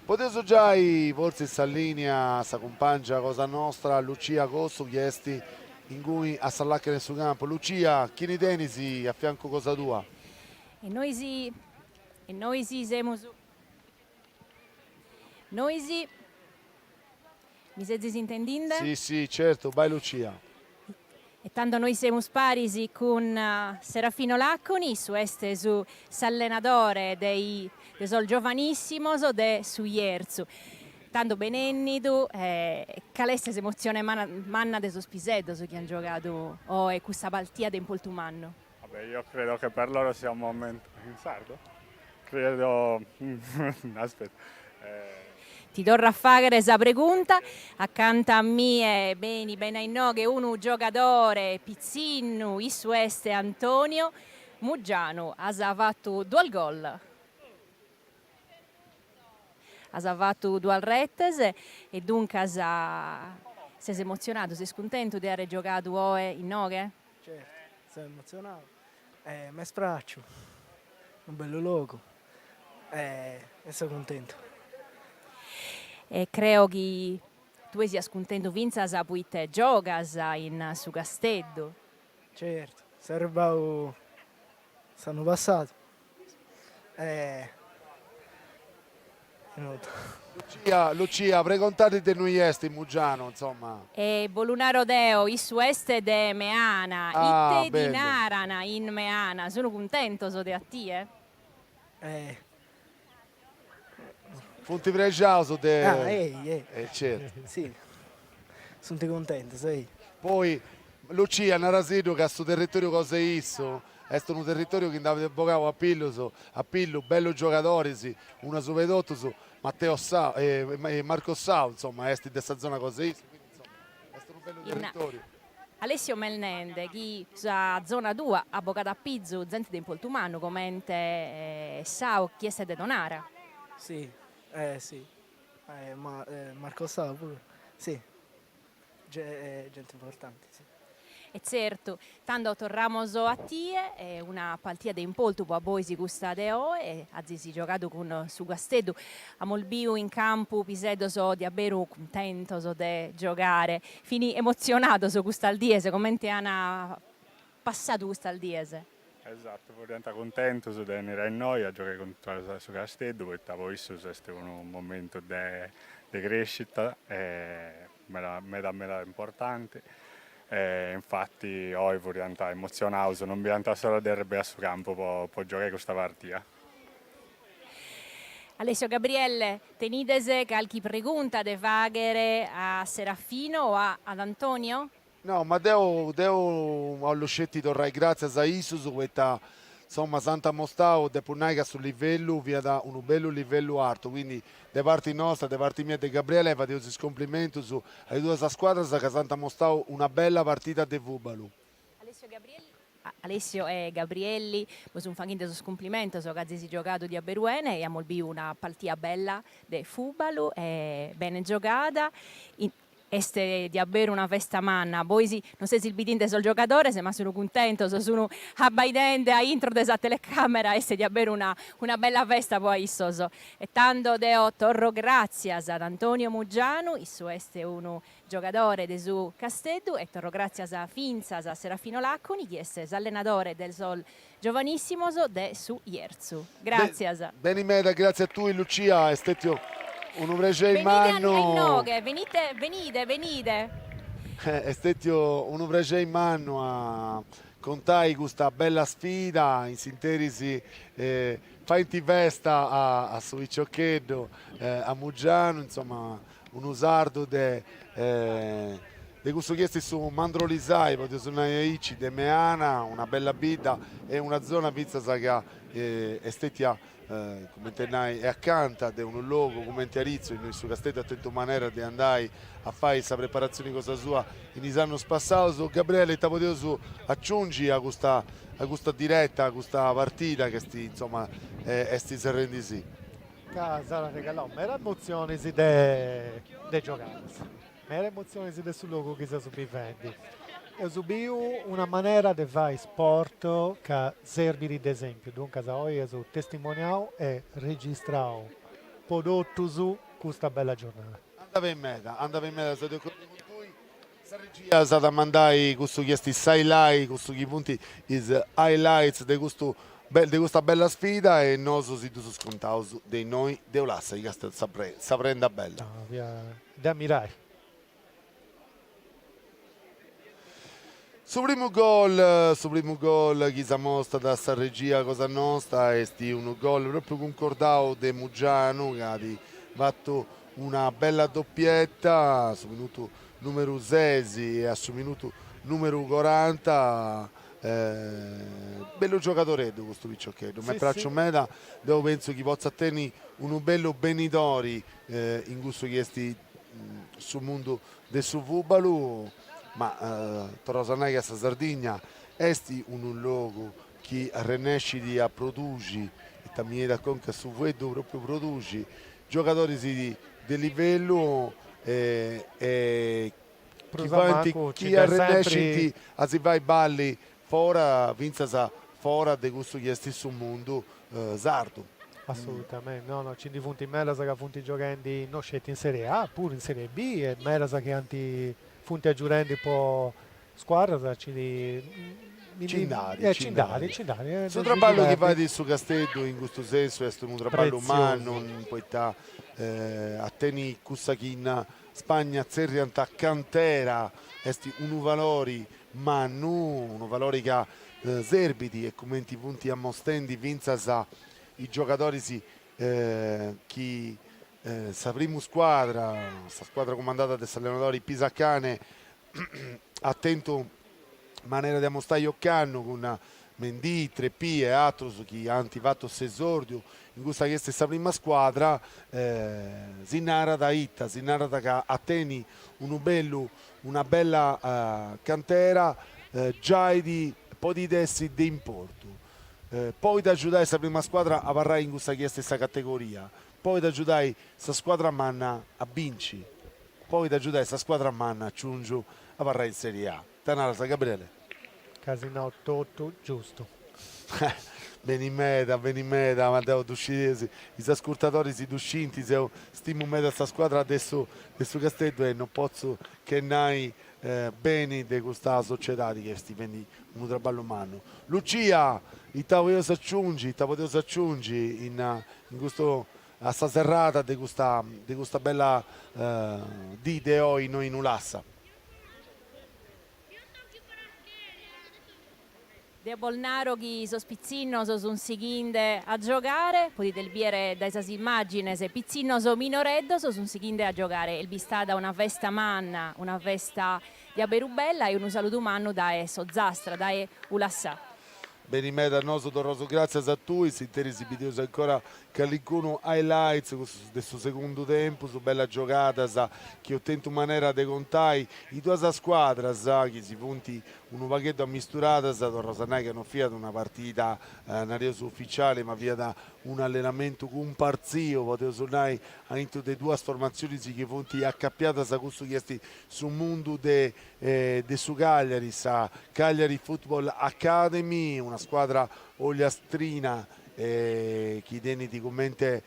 Podeus giai fortzis sa linea a sa cumpangia cosa nostra Lucia Cossu chi est inguni a sa lacana 'e su campu. Lucia, chini tenis a fiancu cosa tua? E nois e nois semus nois mi sezis intendinde? Si si, certu, bai Lucia. E tando nois semus paris cun Serafino Laconi, issu est su s'allenadore de de sos giovanissimos de su Jerzu. Tando benennidu, cale est s'emotzione manna de sos piseddos chi an giogadu oe custa partida de importu mannu? Vabbè, io credo che per loro sia un momento... In sardo? Credo... Aspetta. Ti torro a fàghere sa pregunta, acanta a mie beni bene a inoghe unu giogadore pitzinnu, issu est Antonio Muggianu, as fatu duos gol. As fatu duas retes e duncas ses emotzionadu, ses cuntentu de àere giogadu oe inoghe? Certu, seu emotzionadu, m'est praxiu, unu bellu logu e seu cuntentu. E creo chi tue sias cuntentu fintzas poite giogas in su Casteddu. Certu, seu arribau s'annu passadu e nudda. Lucia, Lucia, pregontadi de innui est Muggianu, insomma. E bo lu naro deo, issu est de Meana, Ah, ite ti bellu. naran in Meana, sunu cuntentos de a tie? Eh. Funt prexaus de. Ah, ei, ei. Eh, certu. Si, sunt cuntentos, ei. Poi, Lucia, narasiddu ca su territoriu cosa 'e issu Est unu territoriu chi nd'at bogau a pillus a pillu bellus giogadoris, unu asuba 'e totus, Matteo Sau, Marco Sau, insoma, est de sa zona cosa 'e issu, quindi insoma est unu bellu territoriu. Alessio m'est nende chi sa zona tua at bogadu a pizu zente de importu mannu comente Sau chi est de Tonara. Si, eh si, ma Marco Sau puru, si. Gente importante, si. E tzertu. Tando torramos a tie, una partida de importu po a bois custa de oe, azis giogadu cun su Casteddu, amus biu in campu piseddos diaberu cuntentos de giogare, fini emotzionados custas dies, comente an passadu custas dies? Esatto, furiant cuntentus de 'enniri a innoi a giogai contra su Casteddu, poita po issus est unu momentu de de crescita e meda meda meda importanti e infati oi furiant emotzionaus, non biiant s'ora de arribai a su campu po po giogai custa partida. Alessio Gabrielle, tenides calchi pregunta de fàghere a Serafino o a ad Antonio? No, ma deu deu 'ollu sceti torrai gràtzias a issus poita insoma s'ant amostau, depu nai ca su livellu fiat unu bellu livellu artu, quindi de parti nostra, de parti mia e de Gabriele fadeus is cumplimentus a is duas scuadras ca s'ant amostau una bella partida de fùbalu. Alessio Gabrielli Alessio e Gabrielli bos sun faghende sos cumplimentos ca azis giogadu diaberu 'ene e amus biu una partida bella de fùbalu e bene giogada in Est diaberu una festa manna, bois non sezis bidinde sos giogadores ma sunu cuntentos, sunu abbaidende a intro de sa telecamera, est diaberu una una bella festa po a issos. E tando deo torro gràtzias ad Antonio Muggianu, issu est unu giogadore de su Casteddu, e torro gràtzias fintzas a Serafino Laconi chi est s'allenadore de sos giovanissimos de su Jerzu. Gràtzias. Beni meda, gràtzias a tui Lucia, est stètiu unu prexeri mannu. Benide a inoghe, benite, benide, benide. Est stètiu unu prexeri mannu a contai custa bella sfida, in s'interis faint festa a su piciocheddu, a Muggianu, insoma unu sardu de. De cussu chi est su Mandrolisai, podeus nai aici, de Meana, una bella bidda e una zona fintzas ca est stetia, cumenti nai, est acanta de unu logu cumenti Aritzo, innui su Casteddu at tentu manera de andai a fai sa preparatzioni cosa sua in is annus passaus. Gabriele, ita podeus aciungi a custa a custa direta, a custa partida chi est, insoma, est serrendisì? Ca s'at regalau meda emotzionis de de giogadas. Meda emotzionis de su logu chi seus bivendi. Eus biu una manera de fai sport ca serbit de esempiu, duncas oi eus testimoniau e registrau po totus custa bella giornada. Andat beni meda, andat beni meda, seu de acordiu cun tui. Sa regia s'at a mandai cussu chi est s'highlight, cussu chi funt is highlights de custu de custa bella sfida e nosu si ddus contaus de innoi de Ulassa chi est sa prenda bella. De ammirai. Su primu gol, su primu gol chi s'amostat sa regia cosa nosta est unu gol propriu cuncordau de Muggianu ca at fatu una bella doppietta a su minutu numeru ses e a su minutu numeru coranta Bellu giogadoreddu custu piciocheddu, m'est praxiu meda, deu pentzu chi potzat tenni unu bellu benidori in cussu chi est su mundu de su fùbalu, ma torraus a nai ca sa Sardigna est unu logu chi arrennescit a produxi, ita mi 'enit a conca su fueddu propriu produxi, giogadoris de livellu e chi faint, chi arrennescint a si fai balli fora, fintzas fora de cussu chi est su mundu sardu. Assolutamente, no no, nci ndi funt medas ca funt gioghendi no sceti in Serie A, puru in Serie B e medas chi ant funt agiudendi po scuadras, nci ndi Nci nd'at, nci nd'at, nci nd'at. Su traballu chi fait su Casteddu in custu sensu est unu traballu mannu, poita a tenni cussa chi in Spagna tzerriant cantera, est unu valori mannu, unu valori ca serbit e cumenti funt ammostendi fintzas is giogadoris chi sa primu scuadra, sa scuadra cumandada de s'allenadori Pisacane at tentu manera de ammostai ocannu cun Mendy, Trepì e atrus chi ant fatu s'esordiu in custa chi est sa prima scuadra, si narat ita, si narat ca a tenni unu bellu, una bella cantera giai podit essi de importu, podit agiudai sa prima scuadra a abarrai in cussa chi est sa categoria, podit agiudai sa scuadra manna a binci, podit agiudai sa scuadra manna, aciungiu, a abarrai in Serie A. Ita naras Gabriele? Ca as nau totu giustu. Beni meda, beni meda, ma deu ddu sciu, is ascurtadoris ddu scint, seu stimu meda sa scuadra de su de su Casteddu e no potzu che nai beni de custa sociedadi chi est fendi unu traballu mannu. Lucia, ita podeus aciungi, ita podeus aciungi in in custu a sa serrada de custa de custa bella dì de oi innoi in Ulassa? Deo bos naro chi sos pitzinnos sunt sighinde a giogare, podides bìere dae sas immàgines, pitzinnos minoreddos sunt sighinde a giogare. Est bistada una festa manna, una festa de aberu bella e unu saludu mannu dae s'Ozastra, dae Ulassà. Beni meda, nosu torraus gràtzias a tui, in s'interis bideus ancora Calincunu highlights de su segundu tempus, bellas giogadas chi eus tentu manera de contai, is duas scuadras chi si funt unu pagheddu ammisturadas, torraus a nai ca no fiat una partida nareus uficiali ma fiat unu allenamentu cumpartziu, podeus nai, aintru de duas formatzionis chi funt acapiadas a cussu chi est su mundu de de su Cagliari, sa Cagliari Football Academy, una scuadra ogliastrina chi tenit cumenti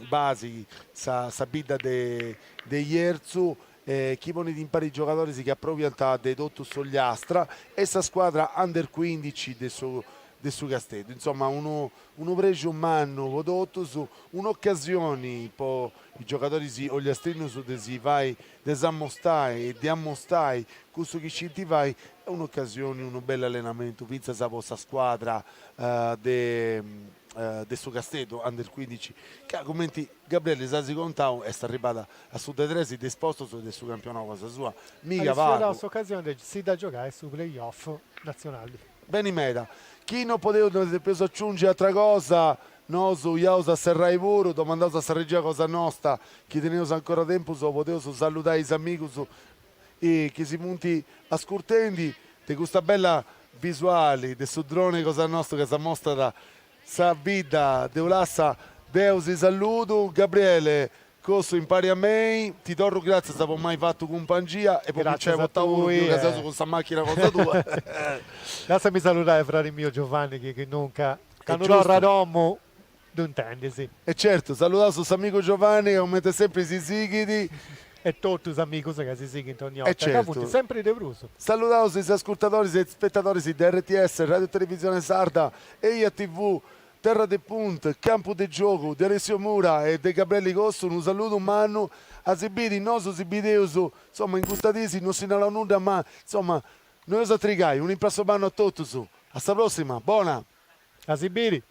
basi sa sa bidda de de Jerzu e chi ponit impari giogadoris chi aprobiant de totu s'Ogliastra e sa scuadra under cuindici de su de su Casteddu. Insoma unu unu prexu mannu po totus, un'ocasioni po is giogadoris ogliastrinus de si fai de s'ammostai e de ammostai cussu chi scint fai est un'ocasioni, unu bellu allenamentu fintzas po sa scuadra de. de su Casteddu Under 15, ca cumenti Gabriele s'asi contau est arribada a su de tres de is postus de su campionau cosa sua, miga pagu. At s'ocasioni de si dda giogai su play off natzionali. Beni meda. Chi no podeus no depeus aciungi atra cosa, nosu iaus a serrai puru, domandaus a sa regia cosa nosta chi teneus ancora tempus o podeus saludai is amigus chi si funt ascurtendi de custa bella visuali de su drone cosa nostu ca s'amostat sa bidda de Ulassa. Deu si saludu, Gabriele Cossu impari a mei, ti torru gràtzias po m'ai fatu cumpangia e po mi nci ai portau puru biu ca seus cun sa machina cosa tua. Lassami saludai fradi miu Giovanni chi chi nunca candu torrat a domu ddu intendis. E certu, saludaus s'amigu Giovanni ca cumenti sempri si sighit. E totu is amigus ca si sighint ogni 'orta, ca funt sempri de prus. Saludaus is ascurtadoris e is spetadoris de RTS, Radio Televisione Sarda, Eia TV, Terra de Punt, Campu de Giogu, de Alessio Mura e de Gabrielli Cossu unu saludu mannu a si biri, nosu si bideus, insoma in custa disi no si naraus nudda ma insoma no eus a trigai, un'imprassu mannu a totus, a sa prossima, bona! A si biri!